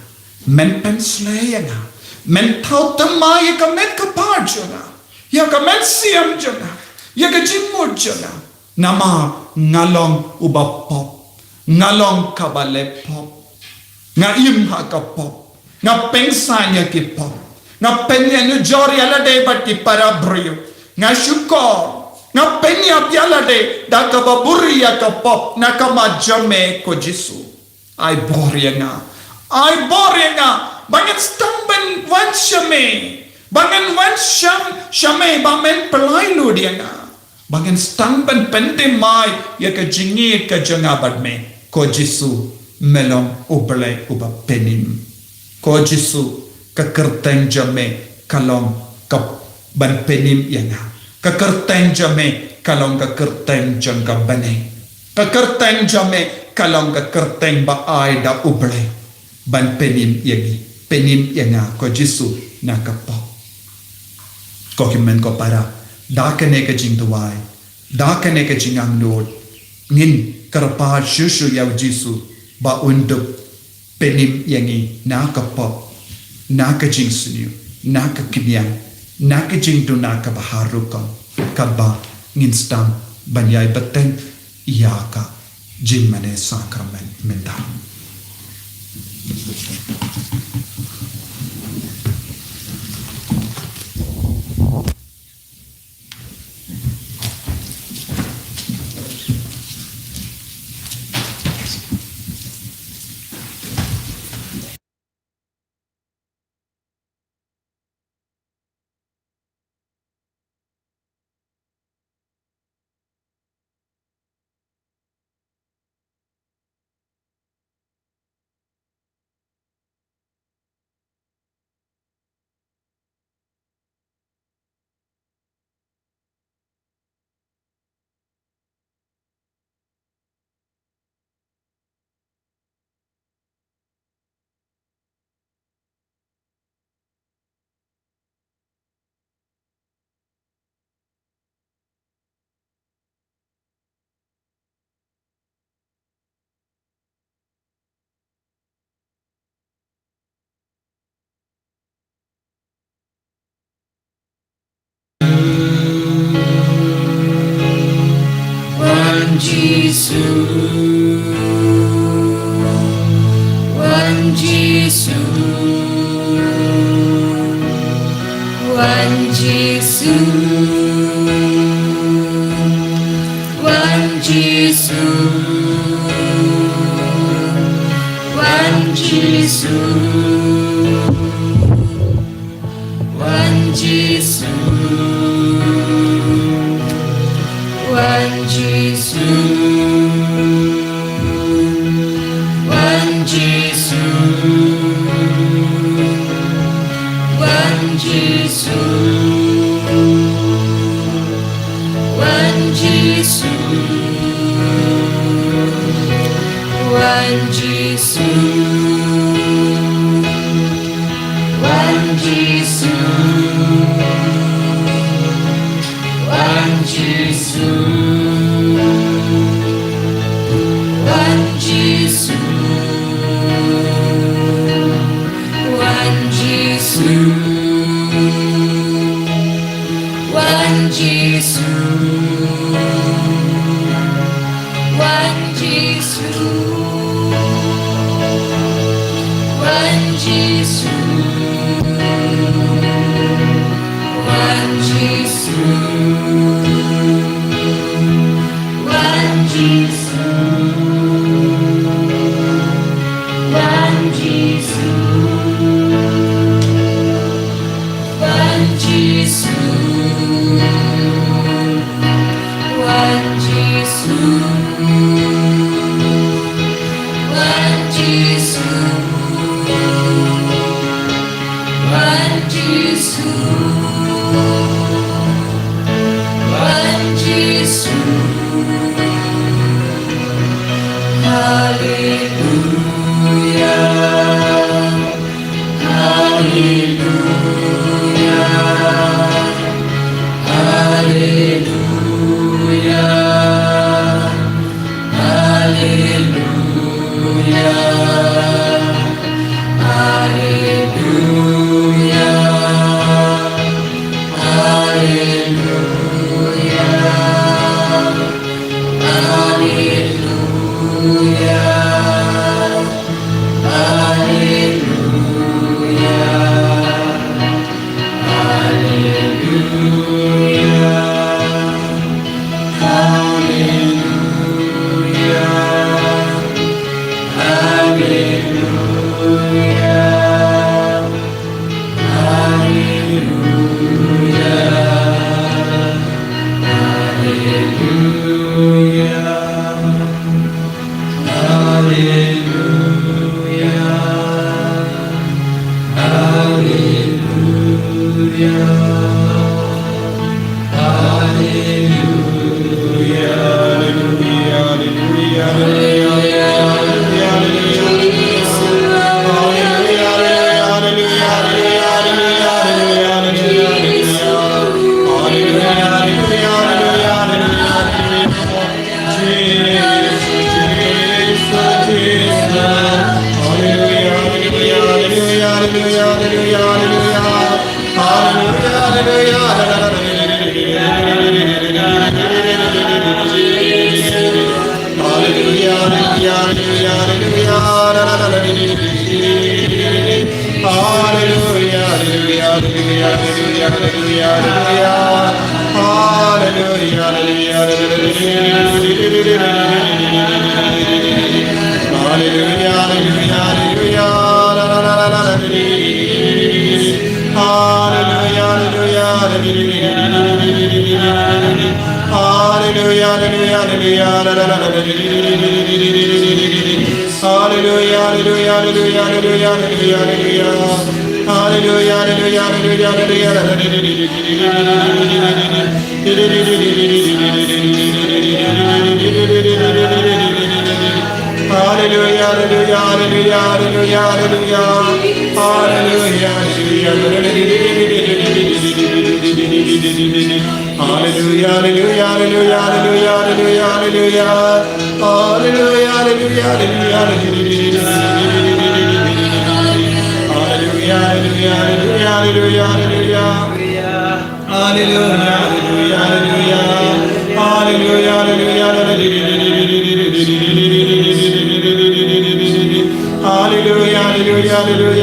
Men pynshlei ïa nga. Men thaw thymmai ïa ka met ka phad jong nga, ïa ka mynsiem jong nga, ïa ka jingmut jong nga. Namar nga long uba pop. Nga long kaba leh pop. Nga im ha ka pop. Nga pynsan ïa ki pop. Nga pynïanujor ïa lade bad ki para briew. Nga shukor. Nga pynïap ïa lade da kaba buhrieh ïa ka pop na ka mat jong me ko Jisu. Ai bor ïa nga. Ai bor ïa nga. Ba ngan sdang ban wan sha me. Ba ngan wan sha, sha me ba men pynlait lut ïa nga. Ba ngan sdang ban pynthymmai ïa ka jingïeit ka jong nga bad me. Ko Jisu, me long U Blei uba pynim. Ko Jisu, ka kyrteng jong me ka long ka ban pynim ïa nga. Ka kyrteng jong me ka long ka kyrteng jong ka bneng. Ka kyrteng jong me ka long ka kyrteng ba ai da U Blei ban pynim ïa ngi, pynim ïa nga ko Jisu na ka pop. Ko hynmen ko para, da kane ka jingduwai, da kane ka jingangnud, ngin kyrpad shuh shuh ïa u Jisu ba un dup pynim ïa ngi na ka pop, na ka jingsniew, na ka kñia, na ka jingduna kaba har rukom, katba ngin sdang ban ïai bteng ïa ka jingmane sakramen mynta. Wan Jisu, wan Jisu, wan Jisu, wan Jisu, wan Jisu. Wan Jisu, wan Jisu, wan Jisu, wan Jisu, wan Jisu, wan Jisu. Wan Jisu, wan Jisu, wan Jisu, wan Jisu, wan Jisu, wan Jisu. Hallelujah, hallelujah, hallelujah, hallelujah, hallelujah. Hallelujah. Hallelujah. Hallelujah. Hallelujah. Hallelujah. Hallelujah. Hallelujah. Hallelujah. Hallelujah. Hallelujah. Hallelujah, hallelujah, hallelujah, hallelujah, hallelujah. Hallelujah, hallelujah, hallelujah. Hallelujah, hallelujah, hallelujah, hallelujah, hallelujah, hallelujah. Hallelujah, hallelujah, hallelujah, hallelujah. Hallelujah, hallelujah, hallelujah, hallelujah, hallelujah. Hallelujah, hallelujah, hallelujah. Hallelujah, hallelujah, hallelujah. Hallelujah, hallelujah, hallelujah, hallelujah, hallelujah, hallelujah, hallelujah, hallelujah. Hallelujah, hallelujah, hallelujah.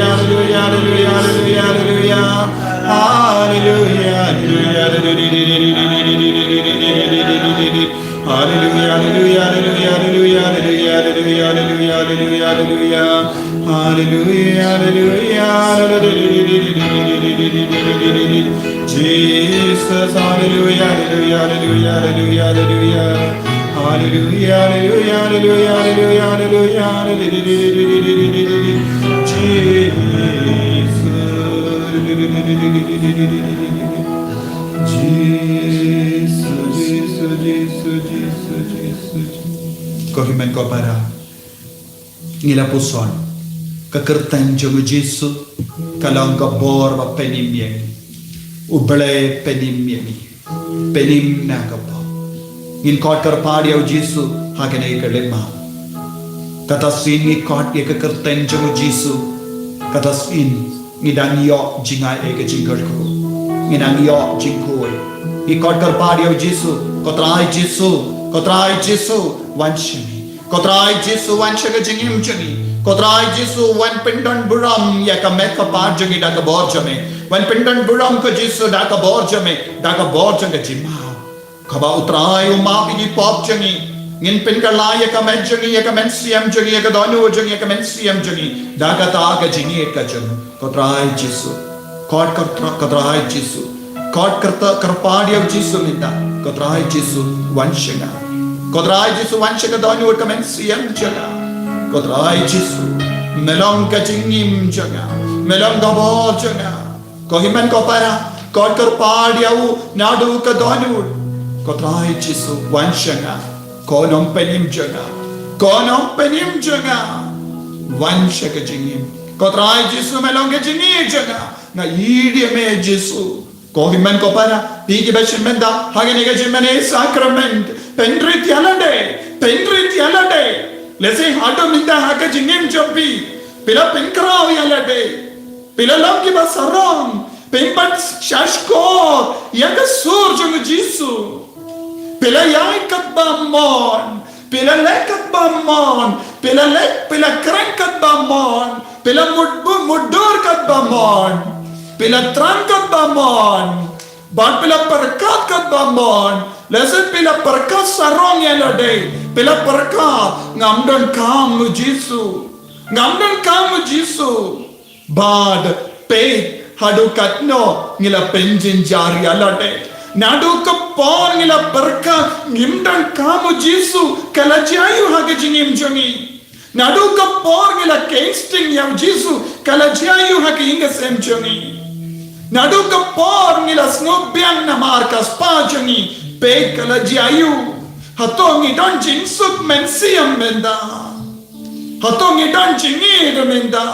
Hallelujah, hallelujah, hallelujah, hallelujah, hallelujah, hallelujah, hallelujah, hallelujah, hallelujah, hallelujah. Hallelujah, hallelujah, hallelujah. Jesus, hallelujah, hallelujah, hallelujah, hallelujah. Hallelujah, hallelujah, hallelujah, hallelujah, hallelujah, hallelujah. Jesus. Jisu, Jisu, Jisu, Jisu, Jisu, Jisu. Ko hynmen ko para. Ngi la pyrshang. Ka kyrteng jong u Jisu ka long ka bor ba pynim ïa ngi. U Blei pynim ïa ngi. Pynim na ka bor. Ngin khot kyrpad ïa u Jisu ha kane ka lynti. Kata sien ngi khot ïa ka kyrteng jong u Jisu. Kata sien ngi dang ïoh jngai ïa ka jingkyrkhu. Ngi dang ïoh jingkhuid. Ngi khot kyrpad ïa u Jisu. Ko Trai Jisu. Ko Trai Jisu. Wan sha ngi. Ko Trai Jisu, wan sha ka jingim jong ngi. Ko Trai Jisu, wan pyndon burom ïa ka met ka phad jong ngi da ka bor jong me. Wan pyndon burom ko Jisu da ka bor jong me, da ka bor jong ka jingmap. Kaba u Trai u map ïa ki pop jong ngi. Ngin pynkylla ïa ka met jong ngi, ïa ka mynsiem jong ngi, ïa ka dohnud jong ngi, ïa ka mynsiem jong ngi. Da kata ka jingïeit ka jong u. Ko Trai Jisu. Khot ko Trai, ko Trai Jisu. Khot kyrta kyrpad ïa u Jisu mynta. Ko Trai Jisu wan sha nga. Ko Trai Jisu wan sha ka dohnud ka mynsiem jong nga. Ko Trai Jisu. Me long ka jingim jong nga. Me long ka bor jong nga. Ko hynmen ko para. Khot kyrpad ïa u naduh ka dohnud. Ko Trai Jisu, wan sha nga. Ko Nongpynim jong nga. Ko Nongpynim jong nga. Wan sha ka jingim. Ko Trai Jisu, me long ka jingim jong nga. Nga ïeit ïa me Jisu. Ko hynmen ko para, phi kiba shim bynta ha kane ka jingmane sakrament, pynrit ïa lade, pynrit ïa lade. Lehse haduh mynta ha ka jingim jong phi, phi la pynkhraw ïa lade, phi la long kiba sarong, pynban sha shkor ïa ka sur jong u Jisu. Phi la ïaid katba mon, phi la leh katba mon, phi la leh, phi la kren katba mon, phi la mud-, mud-, mudui katba mon, phi la thrang katba mon, bad phi la pyrkhat katba mon. Lehse phi la pyrkhat sarong ïa lade, phi la pyrkhat, ngam donkam u Jisu, ngam donkam u Jisu. Bad peit haduh katno ngi la pynjynjar ïa lade. Naduh ka por ngi la pyrkhat ngim donkam u Jisu, ka la jia aiu ha ka jingim jong ngi? Naduh ka por ngi la keiñ sting ïa u Jisu, ka la jia aiu ha ka ïing ka sem jong ngi? Naduh ka por ngi la sngewbiang namar ka spah jong ngi, peit ka la jia aiu? Hato ngi don jingsuk mynsiem mynta? Hato ngi don jingïeit mynta?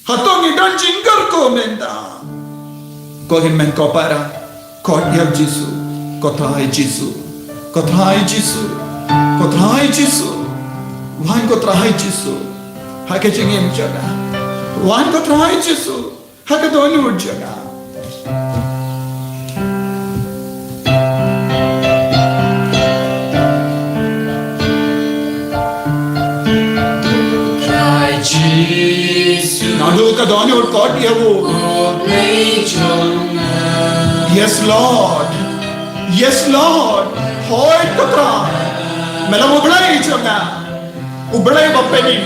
Hato ngi don jingkyrkhu mynta? Ko hynmen ko para, khot ïa u Jisu, ko Trai Jisu, ko Trai Jisu, ko Trai Jisu. Wan ko Trai Jisu ha ka jingim jong nga. Wan ko Trai Jisu ha ka dohnud jong nga. Naduh ka dohnud khot ïa u. Yes, Lord. Yes, Lord. Hooid ko Trai. Me long U Blei jong nga. U Blei ba pynim.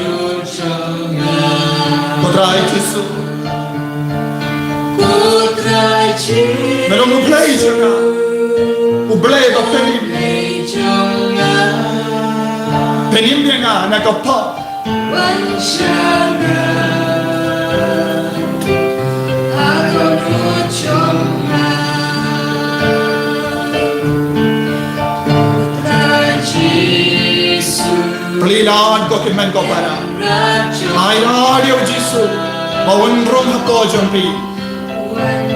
Ko Trai Jisu. Me long U Blei jong nga. U Blei ba pynim. Pynim ïa nga na ka pop. Plie lad ko hynmen ko para. Ai lad ïa u Jisu ba un rung ha ka por jong phi.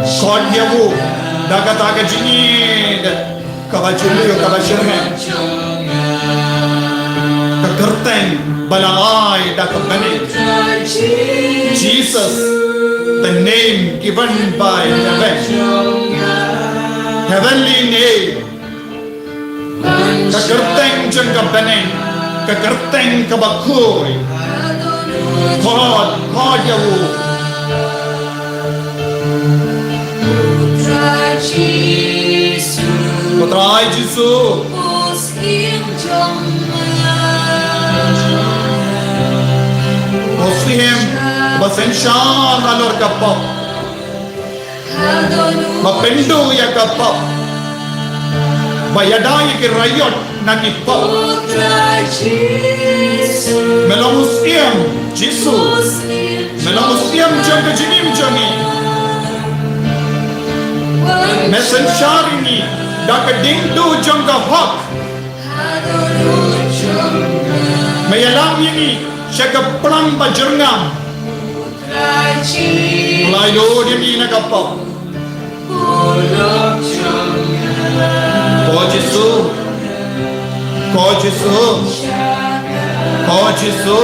Khot ïa u da kata ka jingïeit kaba jylliew, kaba shyrkhei. Ka kyrteng ba la ai da ka bneng. Jesus, the name given by heaven. Heavenly name. Ka kyrteng jong ka bneng, ka kyrteng kaba khuid. Khot, khot ïa u. Ko Trai Jisu. Ko Syiem ba synshar halor ka pop. Ba pynduh ïa ka pop. Ba ïada ïa ki raiot na ki pop. Me long u Syiem, Jisu. Me long u Syiem jong ka jingim jong ngi. Me synshar ïa ngi da ka diengduh jong ka hok. Me ïalam ïa ngi sha ka plang ba jyrngam. Pynlait lut ïa ngi na ka pop. Ko Jisu. Ko Jisu. Ko Jisu.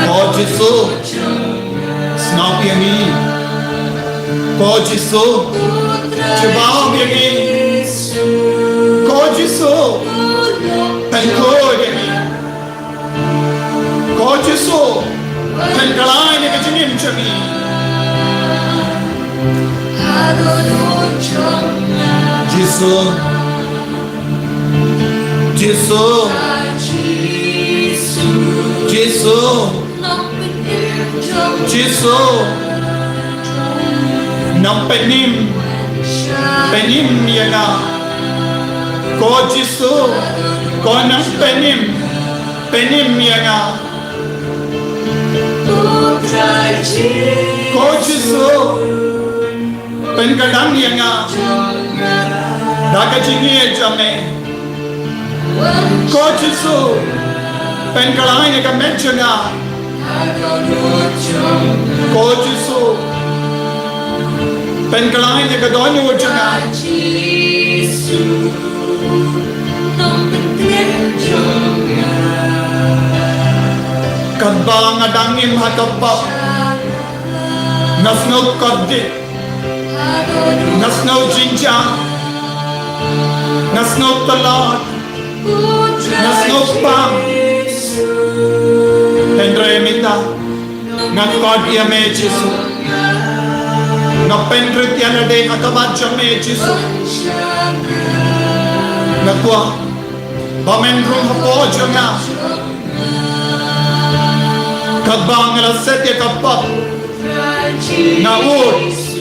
Ko Jisu. Sngap ïa ngi. Ko Jisu. Jubab ïa ngi. Ko Jisu. Pynkhraw ïa ngi. Ko Jisu, pynkylla ïa ka jingim jong ngi. Jisu. Jisu. Jisu. Jisu. Nongpynim. Pynim ïa nga. Ko Jisu. Ko Nongpynim. Pynim ïa nga. Ko Jisu. Pynkhlaiñ ïa nga. Da ka jingïeit jong me. Ko Jisu, pynkylla ïa ka met jong nga. Ko Jisu, pynkylla ïa ka dohnud jong nga. Katba nga dang im ha ka pap, nga sngew kordit, nga sngew jynjar, nga sngew tlot, nga sngew pang. Hynrei mynta nga khot ïa me Jisu. Nga pynrit ïa lade ha khmat jong me Jisu. Nga kwah ba men rung hapoh jong nga. Katba nga la set ïa ka pap, nga ud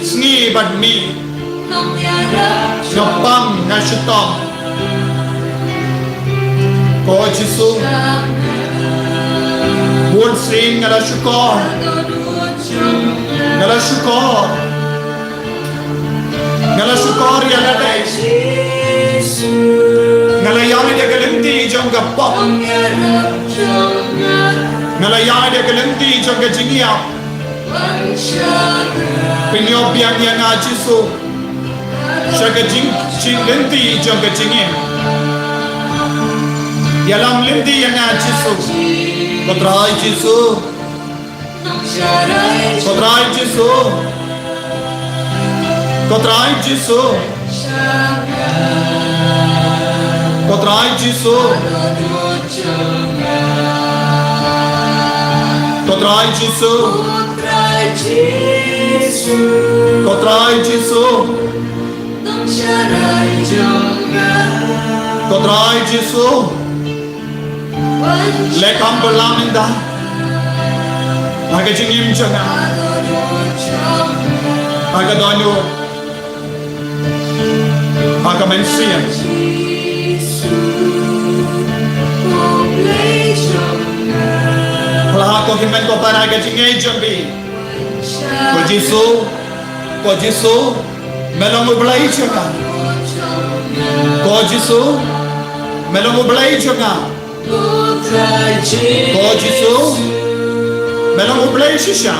sngi bad miet, nga pang nga shitom. Ko Jisu, bun sien nga la shukor, nga la shukor, nga la shukor ïa lade. Nga la ïaid ïa ka lynti jong ka pop. Nga la ïaid ïa ka lynti jong ka jingïap. Pynïoh biang ïa nga Jisu sha ka jing, jing lynti jong ka jingim. Ïalam lynti ïa nga Jisu. Ko Trai Jisu. Ko Trai Jisu. Ko Trai Jisu. Ko Trai Jisu. Ko Trai Jisu. Ko Trai Jisu. Ko Trai Jisu. Leh kam bha lang mynta ha ka jingim jong nga, ha ka dohnud, ha ka mynsiem. Pynlait ko hynmen ko para ha ka jingim jong phi. Ko Jisu, ko Jisu, me long U Blei jong nga. Ko Jisu, me long U Blei jong nga. Ko Jisu, me long U Blei shisha.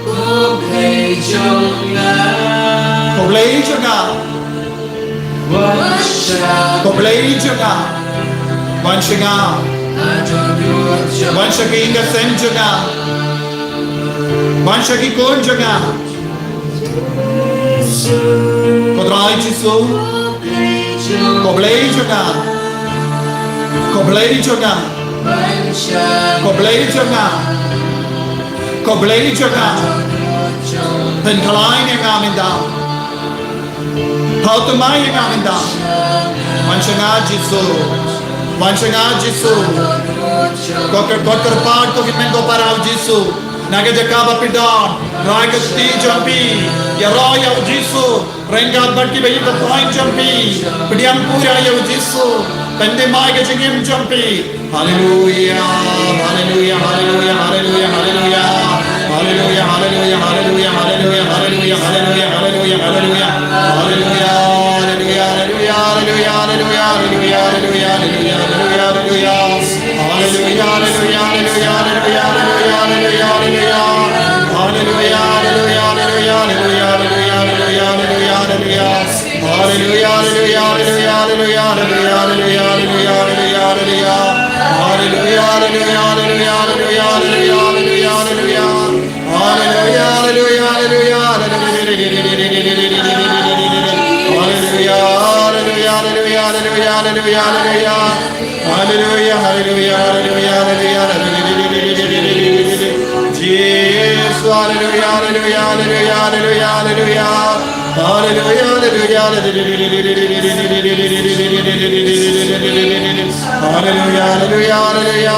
Ko Blei jong nga. Ko Blei jong nga. Wan sha nga. Wan sha ki ïing ki sem jong nga. Wan sha ki khun jong nga. Ko Trai Jisu. Ko Blei jong nga. Ko Blei jong nga. Ko Blei jong nga. Ko Blei jong nga. Pynkylla ïa nga mynta. Thaw thymmai ïa nga mynta. Wan sha nga Jisu. Wan sha nga Jisu. Ko kyrpad, ko kyrpad, ko hynmen ko para ha u Jisu. Na ka jaka ba phi don, rai ka kti jong phi. Ïaroh ïa u Jisu. Ryngkat bad kiba ïeit ba ïeit jong phi. Pdiang pura ïa u Jisu. Pynthymmai ka jingim jong phi. Haleluia, haleluia, haleluia, haleluia, haleluia. Haleluia, haleluia, haleluia, haleluia, haleluia, haleluia, haleluia, haleluia. Haleluia, haleluia, haleluia, haleluia, haleluia, haleluia, haleluia, haleluia, haleluia. Haleluia, haleluia, haleluia, haleluia, haleluia, haleluia. Haleluia, haleluia, haleluia, haleluia, haleluia, haleluia, haleluia, haleluia. Haleluia, haleluia, haleluia, haleluia, haleluia, haleluia, haleluia, haleluia. Haleluia, haleluia, haleluia, haleluia, haleluia, haleluia, haleluia. Haleluia, haleluia, haleluia, haleluia. Haleluia, haleluia, haleluia, haleluia, haleluia, haleluia. Haleluia, haleluia, haleluia, haleluia, haleluia. Jisu, haleluia, haleluia, haleluia, haleluia, haleluia. Haleluia, haleluia, haleluia, haleluia, haleluia. Haleluia, haleluia, haleluia.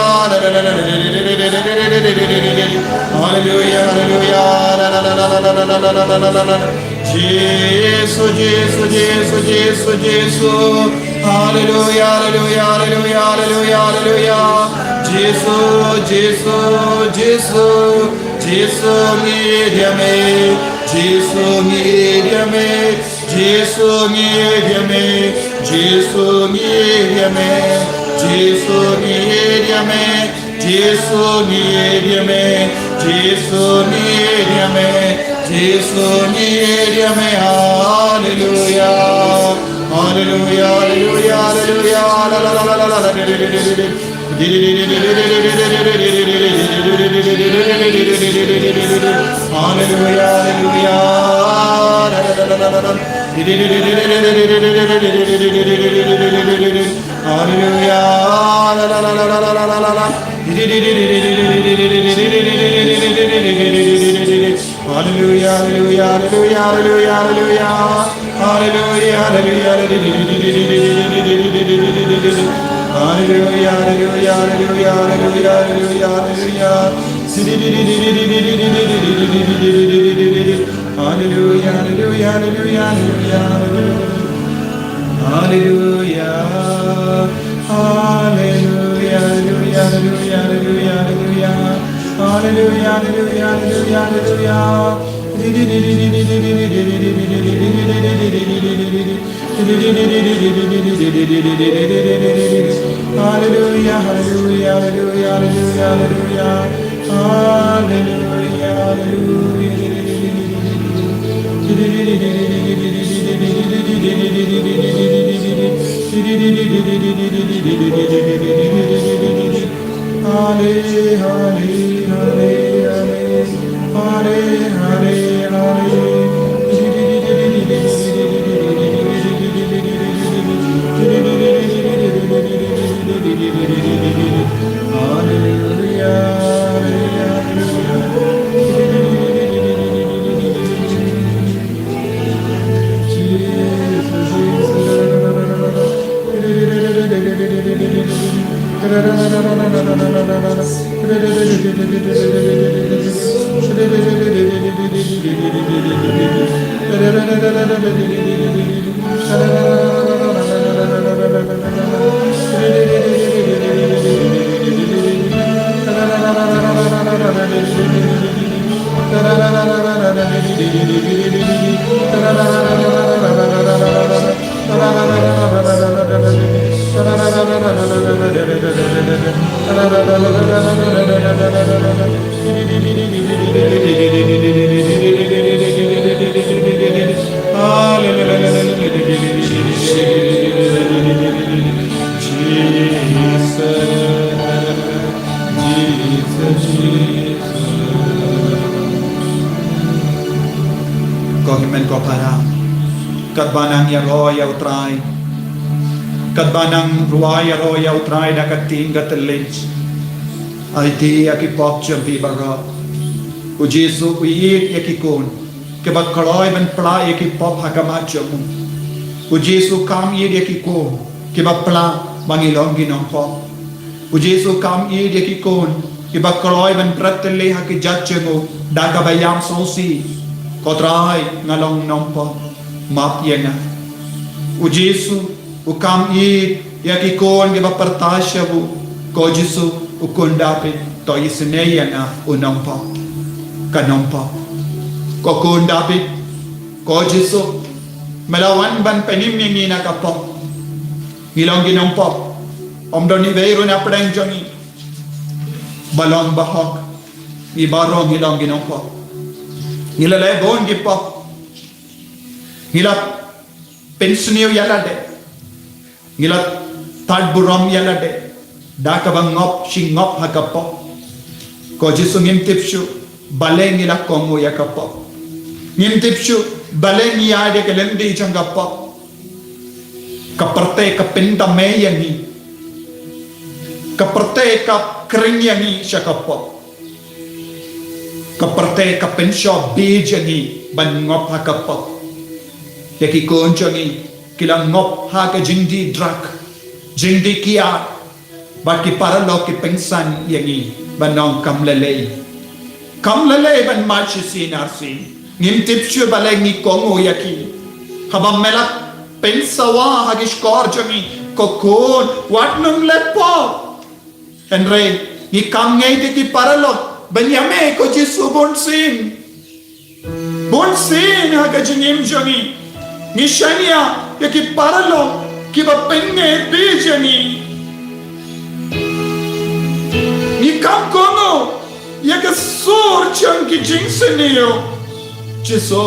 Haleluia, haleluia. Jisu, Jisu, Jisu, Jisu, Jisu. Haleluia, haleluia, haleluia, haleluia, haleluia. Jisu, Jisu, Jisu. Jisu, ngi ïeit ïa me. Jisu, ngi ïeit ïa me. Jisu ngi ïeit ïa me, Jisu ngi ïeit ïa me, Jisu ngi ïeit ïa me, Jisu ngi ïeit ïa me, Jisu ngi ïeit ïa me, Jisu ngi ïeit ïa me. Haleluya. Haleluya, haleluya, haleluya. La, la, la, la, la, la. Haleluya, haleluya. Haleluya. Haleluya, haleluya, haleluya, haleluya, haleluya. Haleluya, haleluya, haleluya. Haleluya, haleluya, haleluya, haleluya, haleluya, haleluya. Haleluya, haleluya, haleluya, haleluya, haleluya. Haleluya. Haleluya, haleluya, haleluya, haleluya, haleluya. Haleluya, haleluya, haleluya, haleluya. Haleluya, haleluya, haleluya, haleluya, haleluya. Haleluya, haleluya. Hale, hale, hale, hale, hale. Hale, hale, hale. Haleluya, haleluya. Ko hynmen ko para, katba nang ïaroh ïa U Trai, katba nang rwai ïaroh ïa U Trai da ka ktien ka thylliej, aiti ïa ki pop jong phi baroh. U Jisu u ïeit ïa ki khun kiba kloi ban pla ïa ki pop ha khmat jong u. U Jisu kam ïeit ïa ki khun kiba pla ba ngi long ki nongpop. U Jisu kam ïeit ïa ki khun kiba kloi ban bret tylli ha ki jait jong u da kaba ïam sngewsih. Ko Trai, nga long nongpop, map ïa nga. U Jisu u kam ïeit ïa ki khun kiba pyrta sha u. Ko Jisu, u khun Dabid, to isynei ïa nga u nongpop. Ka nongpop. Ko khun Dabid, ko Jisu, me la wan ban pynim ïa ngi na ka pop. Ngi long ki nongpop. Ym don iwei ruh na pdeng jong ngi ba long bahok. Ngi baroh ngi long ki nongpop. Ngi la leh bun ki pop. Ngi la pynsniew ïa lade. Ngi la tad burom ïa lade da kaba ngop shi ngop ha ka pop. Ko Jisu, ngim tip shuh balei ngi la kohnguh ïa ka pop. Ngim tip shuh balei ngi ïaid ïa ka lynti jong ka pop. Ka pyrthei ka pyntame ïa ngi. Ka pyrthei ka khring ïa ngi sha ka pop. Ka pyrthei ka pynshoi bieit ïa ngi ban ngop ha ka pop. Ïa ki khun jong ngi ki la ngop ha ka jingdih drug, jingdih kiad, bad ki paralok ki pynksan ïa ngi ban ong kam lei lei. Kam lei lei ban mad shisien arsien. Ngim tip shuh balei ngi kohnguh ïa ki. Haba me la pynsawa ha ki shkor jong ngi, ko khun, wat nym leh pop. Hynrei ngi kam ngeit ïa ki paralok ban ïa me, ko Jisu, bunsien. Bunsien ha ka jingim jong ngi. Ngi shaniah ïa ki paralok kiba pynngeit bha ïa ngi. Ngi kham kohnguh ïa ka sur jong ki jingsniew. Jisu,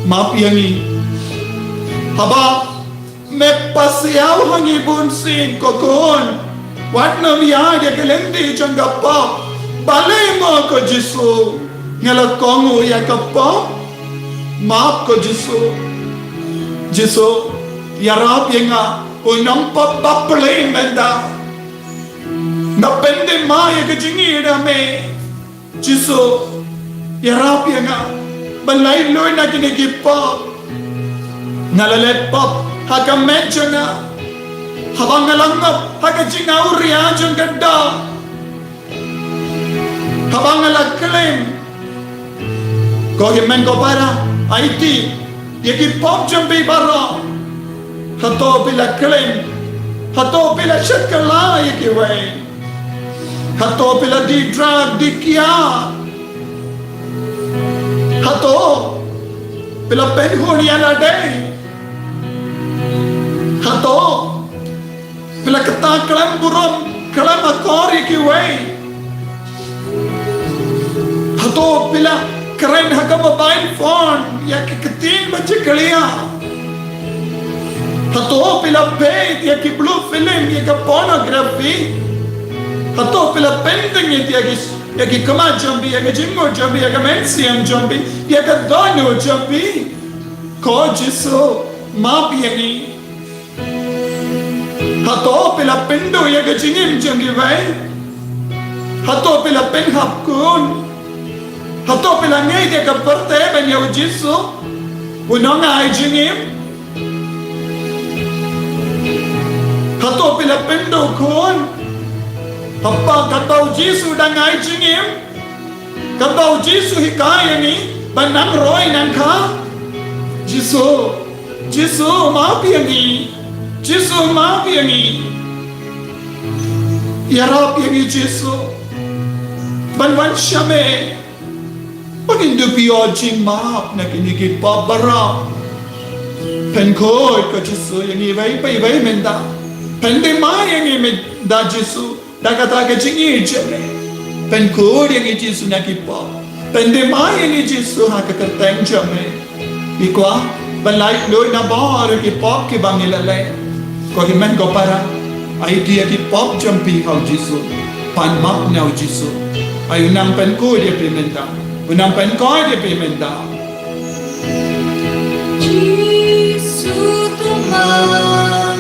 map ïa ngi. Haba me pasiaw ha ngi bunsien, ko khun, wat nym ïaid ïa ka lynti jong ka pop. Balei mo ko Jisu? Nga la kohnguh ïa ka pop. Map ko Jisu. Jisu, ïarap ïa nga, u nongpop bapli mynta. Nga pyndem ïa ka jingïeit ha me. Jisu, ïarap ïa nga ban lait luid na kine ki pop. Nga la leh pop ha ka met jong nga. Haba nga la ngop ha ka jingawria jong ka doh. Haba nga la claim, ko hynmen ko para, aiti ïa ki pop jong phi baroh. Hato phi la claim? Hato phi la shakla ïa kiwei? Hato phi la die drug, die kiad? Hato phi la pynhun ïa lade? Hato phi la kata khlem burom, khlem akor ïa kiwei? Hato phi la kren ha ka mobile phone ïa ki ktien ba jingkhlaiñ? Hato phi la peit ïa ki blue film, ïa ka pornography? Hato phi la pyndeng ïa ki, ïa ki khmat jong phi, ïa ka jingmut jong phi, ïa ka mynsiem jong phi, ïa ka dohnud jong phi? Ko Jisu, map ïa ngi. Hato phi la pynduh ïa ka jingim jong kiwei? Hato phi la pynhap khun? Hato phi la ngeit ïa ka pyrthei ban ïa u Jisu, u nongai jingim? Hato phi la pynduh khun? Haba katba u Jisu u dang ai jingim, katba u Jisu u hikai ïa ngi ban nang roi nang kha. Jisu, Jisu, map ïa ngi. Jisu, map ïa ngi. Ïarap ïa ngi Jisu ban wan sha me. Ba ngin dup ïoh jingmap na kine ki pop baroh. Pynkhuid ko Jisu ïa ngi iwei pa iwei mynta. Pyndem ïa ngi mynta Jisu. Da kata ka jingïeit jong me. Pynkhuid ïa ngi Jisu na ki pop. Pyndem ïa ngi Jisu ha ka kyrteng jong me. Ngi kwah ban lait luid na baroh ki pop kiba ngi la leh. Ko hynmen ko para, aiti ïa ki pop jong phi ha u Jisu. Pan map na u Jisu. Ai u nang pynkhuid ïa phi mynta. U nang pynkhuid ïa phi mynta. Jisu, to map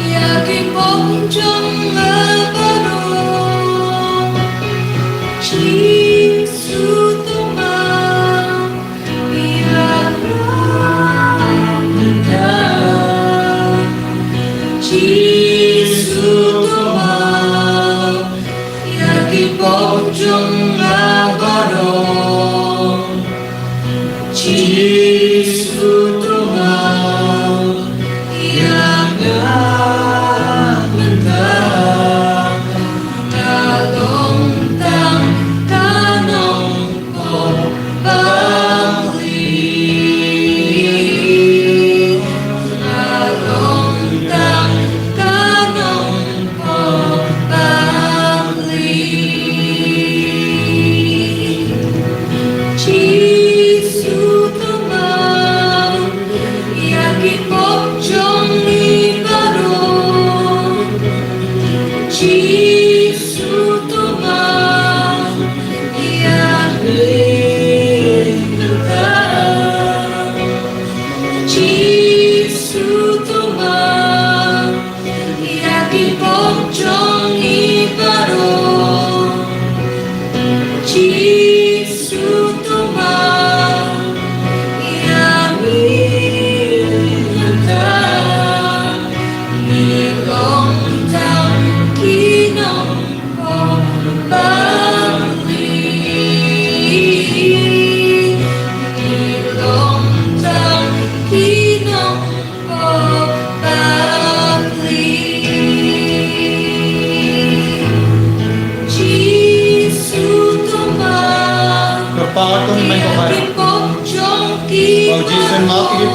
ïa ki pop jong nga baroh. Jisu, to map ïa nga mynta. Jisu, to map ïa ki pop jong nga baroh. Jisu, to map ïa nga mynta. Nga long tang ka nongpop bapli. Nga long tang ka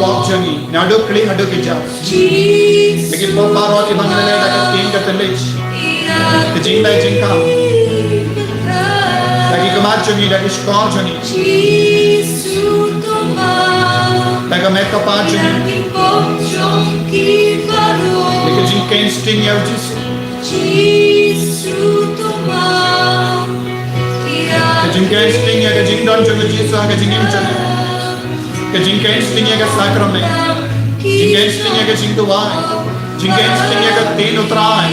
pop jong ngi, naduh kli haduh kjat. Ïa ki pop baroh kiba ngi la leh da ka ktien ka thylliej, ka jingdei jingkhang, da ki khmat jong ngi, da ki shkor jong ngi, da ka met ka phad jong ngi, da ka jingkheiñ sting ïa u Jisu. Ka jingkheiñ sting ïa ka jingdon jong u Jisu ha ka jingim jong ngi. Ka jingkheiñ sting ïa ka sakrament. Jingkheiñ sting ïa ka jingduwai. Jingkheiñ sting ïa ka ktien u Trai.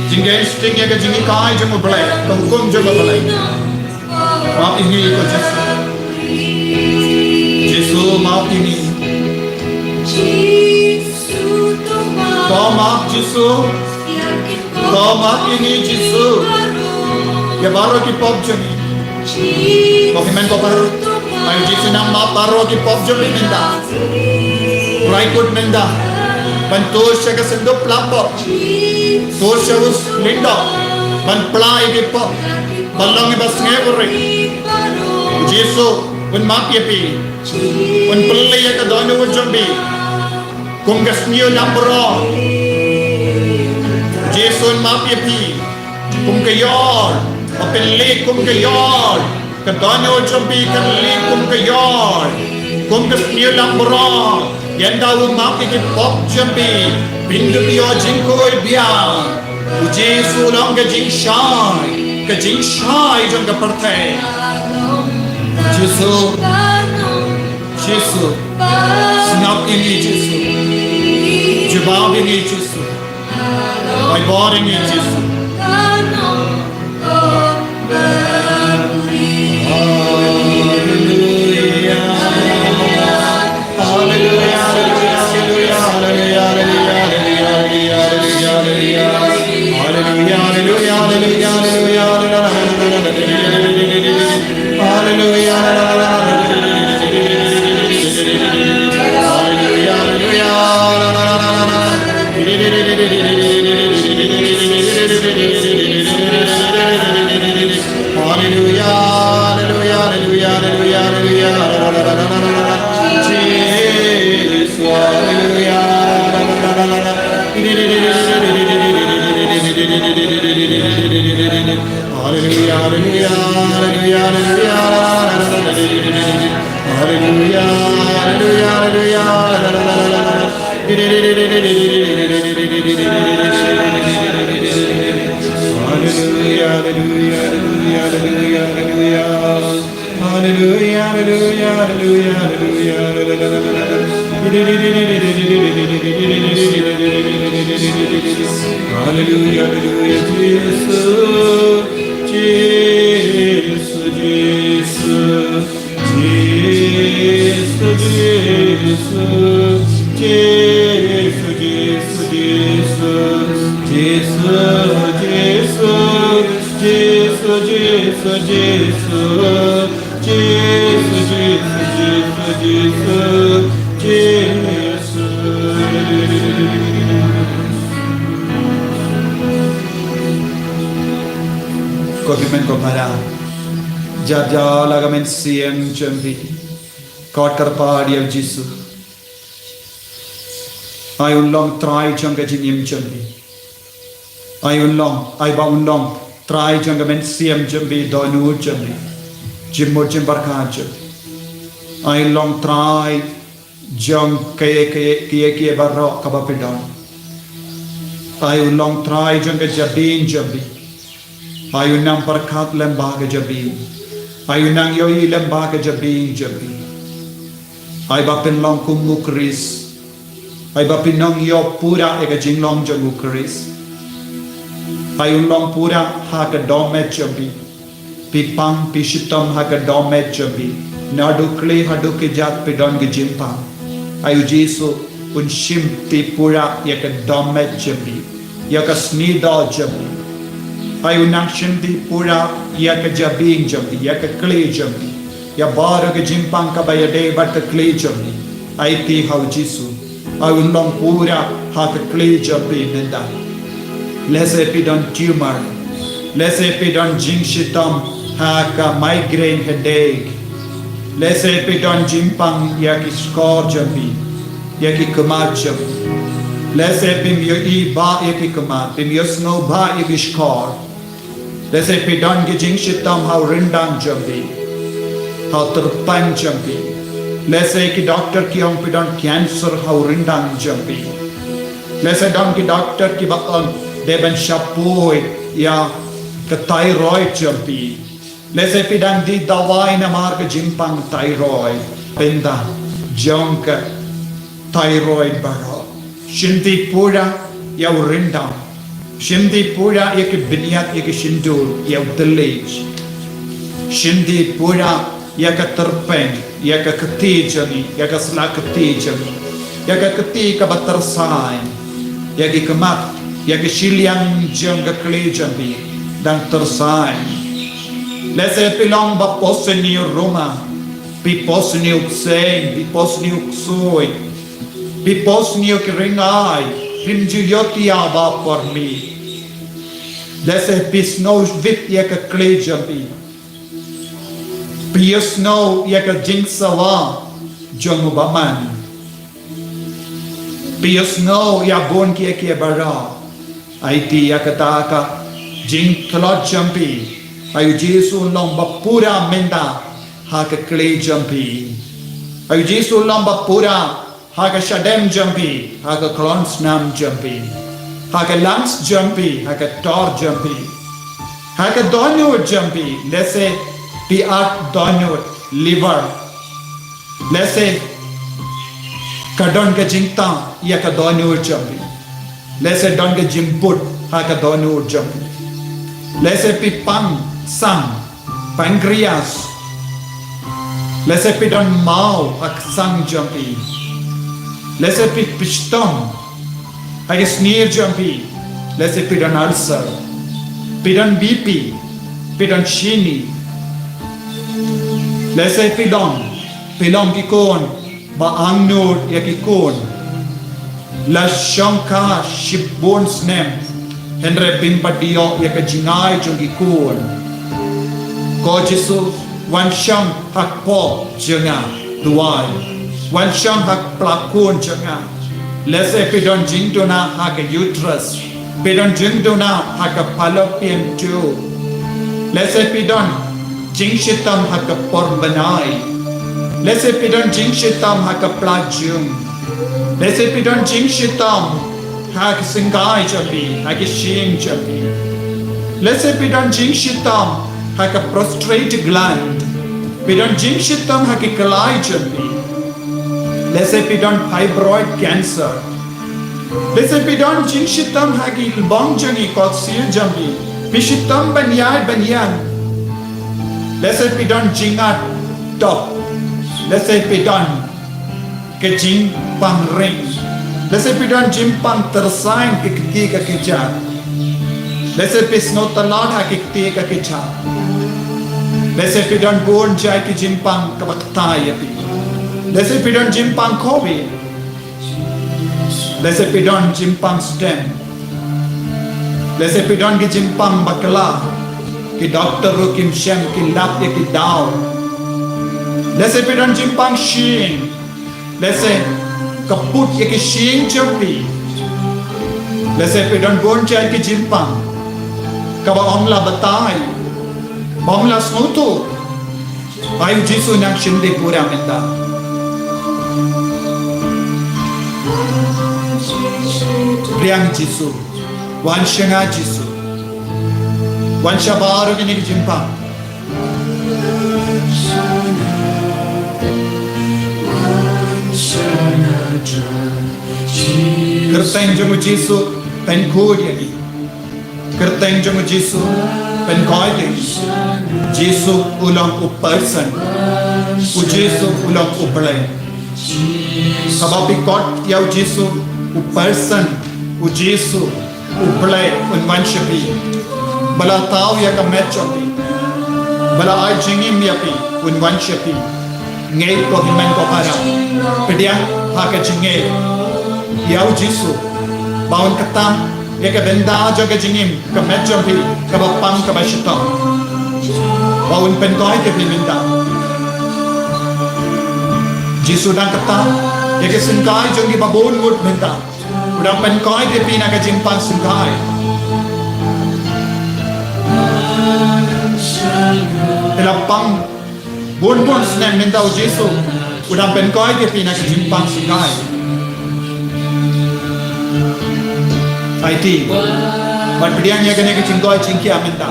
Jingkheiñ sting ïa ka jinghikai jong u Blei, ka hukum jong u Blei. Map ïa ngi ko Jisu. Jisu, map ïa ngi. To map Jisu. To map ïa ngi Jisu. Ïa baroh ki pop jong ngi. Ko hynmen ko para. Ai Jisu nang map baroh ki pop jong ngi mynta. Rai kut mynta. Ban tur sha ka synduk pla pop. Tur sha u lyngdoh. Ban pla ïa ki pop. Ban long iba sngewrit. Jisu un map ïa phi. Un pynleit ïa ka dohnud jong phi. Kum ka sniew lam baroh. Jisu un map ïa phi. Kum ka ïor. Ba pynleit kum ka ïor. Ka dohnud jong phi kan leit kum ka ïor. Kum ka sniew lam baroh. Ynda u map ïa ki pop jong phi. Phin ïoh jingkhuid biang. U Jisu long ka jingshai. Ka jingshai jong ka pyrthei. Jisu. Jisu. Sngap ïa ngi Jisu. Jubab ïa ngi Jisu. Ai bor ïa ngi Jisu. Haleluya. Haleluya, haleluya, haleluya. Haleluya, haleluya, haleluya, haleluya, haleluya, haleluya, haleluya. Jisu, haleluya. Haleluya, haleluya, haleluya, haleluya. Haleluya, haleluya, haleluya. Haleluya, haleluya, haleluya, haleluya, haleluya. Haleluya, haleluya, haleluya, haleluya. Haleluya, haleluya, Jisu, Jisu, Jisu. Jisu, Jisu, Jisu, Jisu, Jisu, Jisu, Jisu, Jisu, Jisu, Jisu, Jisu, Jisu. Ko hynmen ko para. Jab jala ka mynsiem jong phi. Kot kyrpad ïa u Jisu. Ai un long Trai jong ka jingim jong phi. Ai un long, ai ba un long Trai jong ka mynsiem jong phi, dohnud jong phi. Jingmut jingpyrkhat jong phi. Ai un long Trai jong kaei kaei kaei kaei baroh kaba phi don. Ai un long Trai jong ka jabieng jong phi. Ai un nang pyrkhat lem bad ka jabieng. Ai un nang ïohi lem bad ka jabieng jong phi. Ai ba phin long kum u Khrist. Ai ba phin nang ïoh pura ïa ka jinglong jong u Khrist. Ai un long pura ha ka dohmed jong phi. Phi pang phi shitom ha ka dohmed jong phi. Naduh kli haduh kjat phi don ka jingpang. Ai u Jisu un shim phi pura ïa ka dohmed jong phi. Ïa ka sniewdoh jong phi. Ai un nang shim phi pura ïa ka jabieng jong phi, ïa ka kli jong phi. Ïa baroh ka jingpang kaba ïadei bad ka kli jong phi. Ai phi ha u Jisu. Ai un long pura ha ka kli jong phi mynta. Lehse phi don tumor. Lehse phi don jingshitom ha ka migraine headache. Lehse phi don jingpang ïa ki shkor jong phi, ïa ki khmat jong phi. Lehse phim ïohi bha ïa ki khmat, phim ïohsngew bha ïa ki shkor. Lehse phi don ki jingshitom ha u ryndang jong phi, ha u tyrpeng jong phi. Lehse ki doktor ki ong phi don cancer ha u ryndang jong phi. Lehse don ki doktor kiba ong dei ban shah poi ïa ka thyroid jong phi. Lehse phi dang die dawai namar ka jingpang thyroid. Pynda jong ka thyroid baroh, shim die pura ïa u ryndang. Shim die pura ïa ki bniat, ïa ki shyntur, ïa u thylliej. Shim die pura ïa ka tyrpeng, ïa ka kti jong ngi, ïa ka sla kti jong ngi, ïa ka kti kaba tyrsaiñ, ïa ki khmat, ïa ki shiliang jong ka kli jong phi dang tyrsaiñ. Lehse phi long ba pos sniew ruma, phi pos sniew bseiñ, phi pos sniew ksuid, phi pos sniew ki ringai, phim ju ïohthiah bha por miet. Lehse phi sngew wit ïa ka kli jong phi. Phi ïohsngew ïa ka jingsawa jong u bymman. Phi ïohsngew ïa bun kiei kiei baroh. Aiti ïa kata ka jingtlot jong phi. Ai u Jisu long ba pura mynta ha ka kli jong phi. Ai u Jisu long ba pura ha ka shadem jong phi, ha ka khlon snam jong phi, ha ka lungs jong phi, ha ka tor jong phi, ha ka dohnud jong phi. Lehse phi ap dohnud, liver. Lehse ka don ka jingtah ïa ka dohnud jong phi. Lehse don ka jingbud ha ka dohnud jong phi. Lehse phi pang sang, pancreas. Lehse phi don maw ha ka sang jong phi. Lehse phi, phi shitom ha ka snier jong phi. Lehse phi don ulcer. Phi don B P. Phi don shini. Lehse phi long, phi long ki khun ba angnud ïa ki khun. La shongkha shibun snem, hynrei phim pat ïoh ïa ka jingai jong ki khun. Ko Jisu, wan shong ha kpoh jong nga, duwai. Wan shong ha ka pla khun jong nga. Lehse phi don jingduna ha ka uterus. Phi don jingduna ha ka fallopian tube. Lehse phi don jingshitom ha ka por bnai. Lehse phi don jingshitom ha ka pla jong. Lehse phi don jingshitom ha ka syngkai jong phi, ha ki shyieng jong phi. Lehse phi don jingshitom ha ka prostate gland. Phi don jingshitom ha ki khlai jong phi. Lehse phi don fibroid cancer. Lehse phi don jingshitom ha ki lbong jong ngi, kot sil jong phi. Phi shitom ban ïaid ban ïeng. Lehse phi don jingat dok. Lehse phi don ka jingpang ring. Lehse phi don jingpang tyrsaiñ ki kti ka kjat. Lehse phi sngew tlot ha ki kti ka kjat. Lehse phi don bun jait ki jingpang kaba kta ïa phi. Lehse phi don jingpang COVID. Lehse phi don jingpang stent. Lehse phi don ki jingpang bakla. Ki doktor ruh kim shym, ki lap ïa ki daw. Lehse phi don jingpang shyieng. Lehse ka put ïa ki shyieng jong phi. Lehse phi don bun jait ki jingpang kaba ym lah batai, ba ym lah sngewthuh. Ai u Jisu, nang shim die pura mynta. Pdiang Jisu. Wan sha nga Jisu. Wan sha baroh kine ki jingpang. Kyrteng jong u Jisu, pynkhuid ïa ngi. Kyrteng jong u Jisu, pynkhuid ïa ngi. Jisu u long u person. U Jisu u long u Blei. Haba phi khot ïa u Jisu, u person, u Jisu u Blei un wan sha phi. Ba la thaw ïa ka met jong phi. Ba la ai jingim ïa phi, un wan sha phi. Ngeit ko hynmen ko para. Pdiang ha ka jingngeit ïa u Jisu ba un ktam ïa ka bynta jong ka jingim, ka met jong phi kaba pang kaba shitom. Ba un pynkhuid ïa phi mynta. Jisu dang kata ïa ki syngkai jong ki babun ngut mynta. U dang pynkoit ïa phi na ka jingpang syngkai. Phi la pang bun bun snem mynta u Jisu u dang pynkoit ïa phi na ka jingpang syngkai. Aiti. Bad pdiang ïa kane ka jingkoit jingkhiah mynta.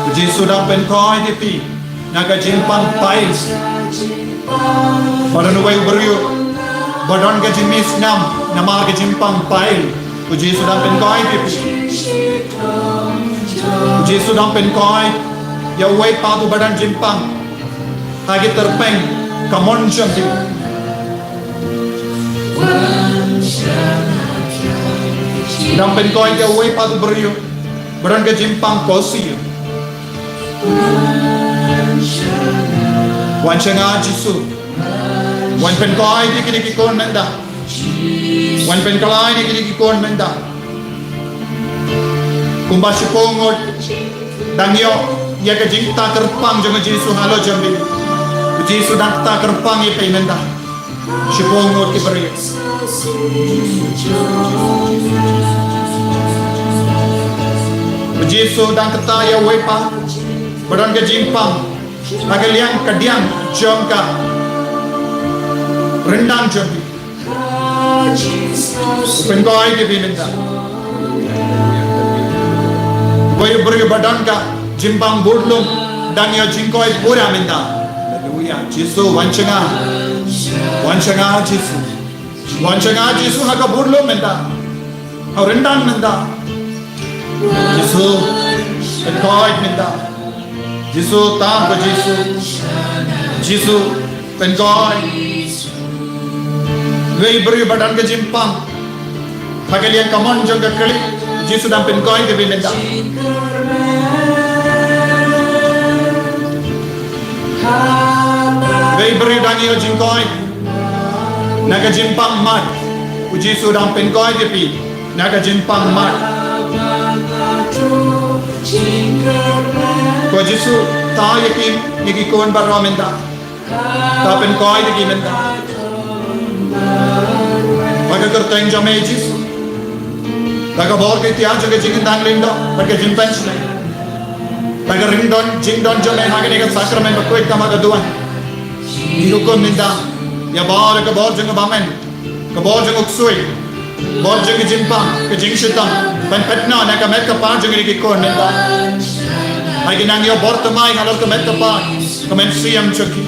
U Jisu dang pynkoit ïa phi na ka jingpang pile. Ba don uwei u briew ba don ka jingmih snam namar ka jingpang pile. U Jisu dang pynkoit ïa phi. U Jisu dang pynkoit ïa uwei pat uba don jingpang ha ki tyrpeng ka mon jong ki. Dang pynkoit ïa uwei pat u briew ba don ka jingpang kosi. Wan sha nga Jisu. Wan pynkoit ïa kine ki khun mynta. Wan pynkylla ïa kine ki khun mynta. Kumba shiphew ngut dang ïoh ïa ka jingktah kyrpang jong u Jisu halor jong phi. U Jisu dang ktah kyrpang ïa phi mynta. Shiphew ngut ki briew. U Jisu dang ktah ïa uwei pat ba don ka jingpang ha ka liang ka diang jong ka ryndang jong phi. U pynkoit ïa phi mynta. Uwei u briew ba don ka jingpang budlum dang ïoh jingkoit pura mynta. Haleluya. Jisu wan sha nga. Wan sha nga Jisu. Wan sha nga Jisu ha ka budlum mynta. Ha u ryndang mynta. Jisu pynkoit mynta. Jisu tam ko Jisu. Jisu pynkoit. Uwei u briew ba don ka jingpang ha ka liang ka mon jong ka kali. Jisu dang pynkoit ïa phi mynta. Uwei u briew dang ïoh jingkoit na ka jingpang mat. U Jisu dang pynkoit ïa phi na ka jingpang mat. Ko Jisu, ktah ïa ki, ïa ki khun baroh mynta. Ktah pynkoit ïa ki mynta. Ha ka kyrteng jong me Jisu. Da ka bor ka ktien jong ka jingkyntang lyngdoh bad ka jingpynshlur. Da ka ring don jingdon jong me ha kane ka sakramen bakhuid kaba ka duwan. Ngi hukum mynta ïa baroh ka bor jong ka bymman, ka bor jong u ksuid, bor jong ka jingpang, ka jingshitom, ban pynpait noh na ka met ka phad jong ngi ki khun mynta. Ai ki nang ïoh bor thymmai halor ka met ka phad, ka mynsiem jong ki.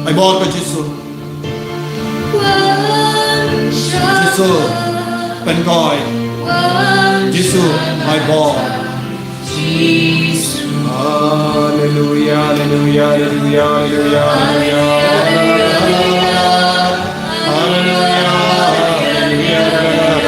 Ai bor ko Jisu. Jisu pynkoit. Jisu ai bor. Haleluya, haleluya, haleluya, haleluya, haleluya. Haleluya, haleluya, haleluya.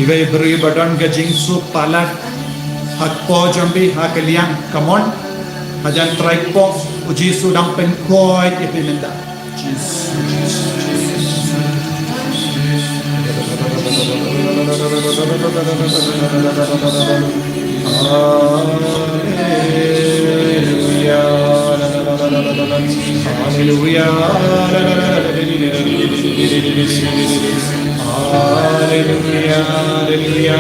Iwei i briew ba don ka jingsuk palat. Ha kpoh jong phi, ha ka liang kamon, hajan trai kpoh, u Jisu dang pynkhuid ïa phi mynta. Jisu, Jisu, Jisu. Haleluya. Haleluya. Haleluya. Haleluya.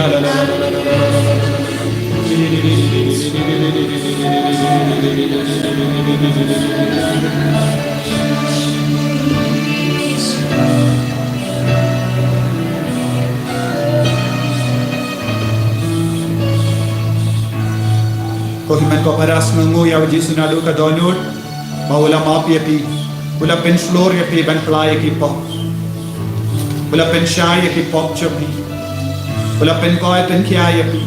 Ko hynmen ko para, sngewnguh ïa u Jisu naduh ka dohnud, ba u la map ïa phi, u la pynshlur ïa phi ban plie ïa ki pop. U la pynshai ïa ki pop jong phi. U la pynkhuid pynkhia ïa phi.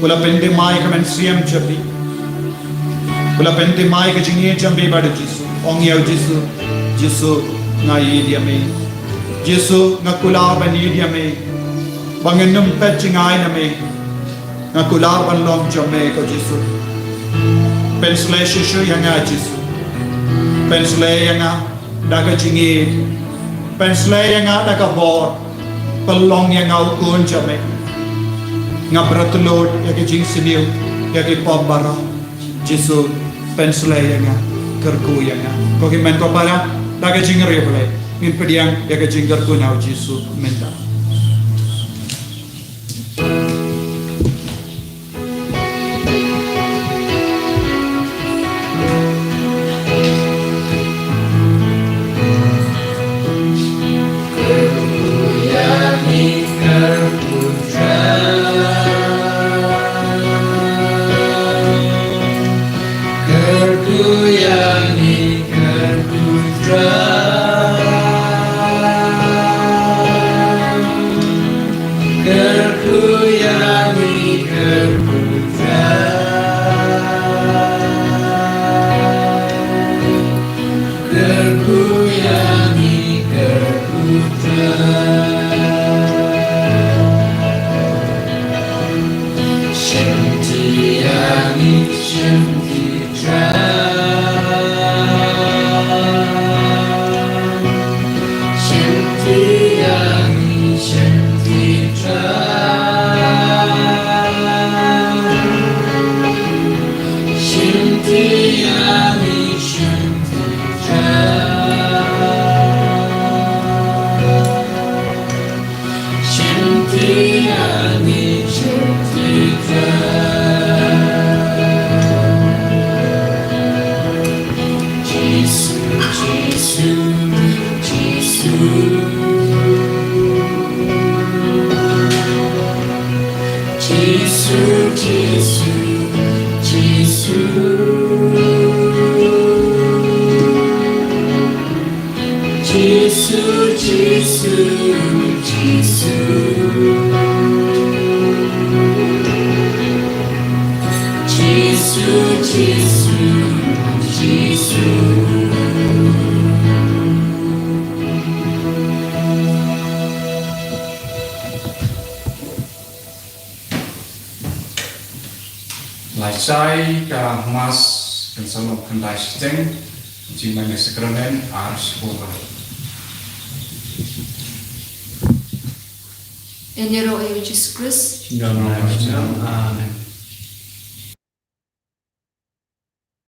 U la pynthymmai ka mynsiem jong phi. U la pynthymmai ka jingïeit jong phi bad u Jisu. Ong ïa u Jisu, Jisu, nga ïeit ïa me. Jisu, nga kular ban ïeit ïa me. Ba ngan ym peit jngai na me. Nga kular ban long jong me ko Jisu. Pynshlei shisha ïa nga Jisu. Pynshlei ïa nga da ka jingïeit. Pynshlei ïa nga da ka bor. Pynlong ïa nga u khun jong me. Nga bret lut ïa ka jingsniew ïa ki pop baroh. Jisu, pynshlei ïa nga, kyrkhu ïa nga. Ko hynmen ko para, da ka jingriewblei ngin pdiang ïa ka jingkyrkhu na u Jisu mynta. Jisu, Jisu, Jisu. Jisu, Jisu, Jisu. Lashai ka Mass kan sa long khyndai shiteng, jingmane Sakramen ar shipor. Ïaroh ïa u Jisu Khrist. Amen.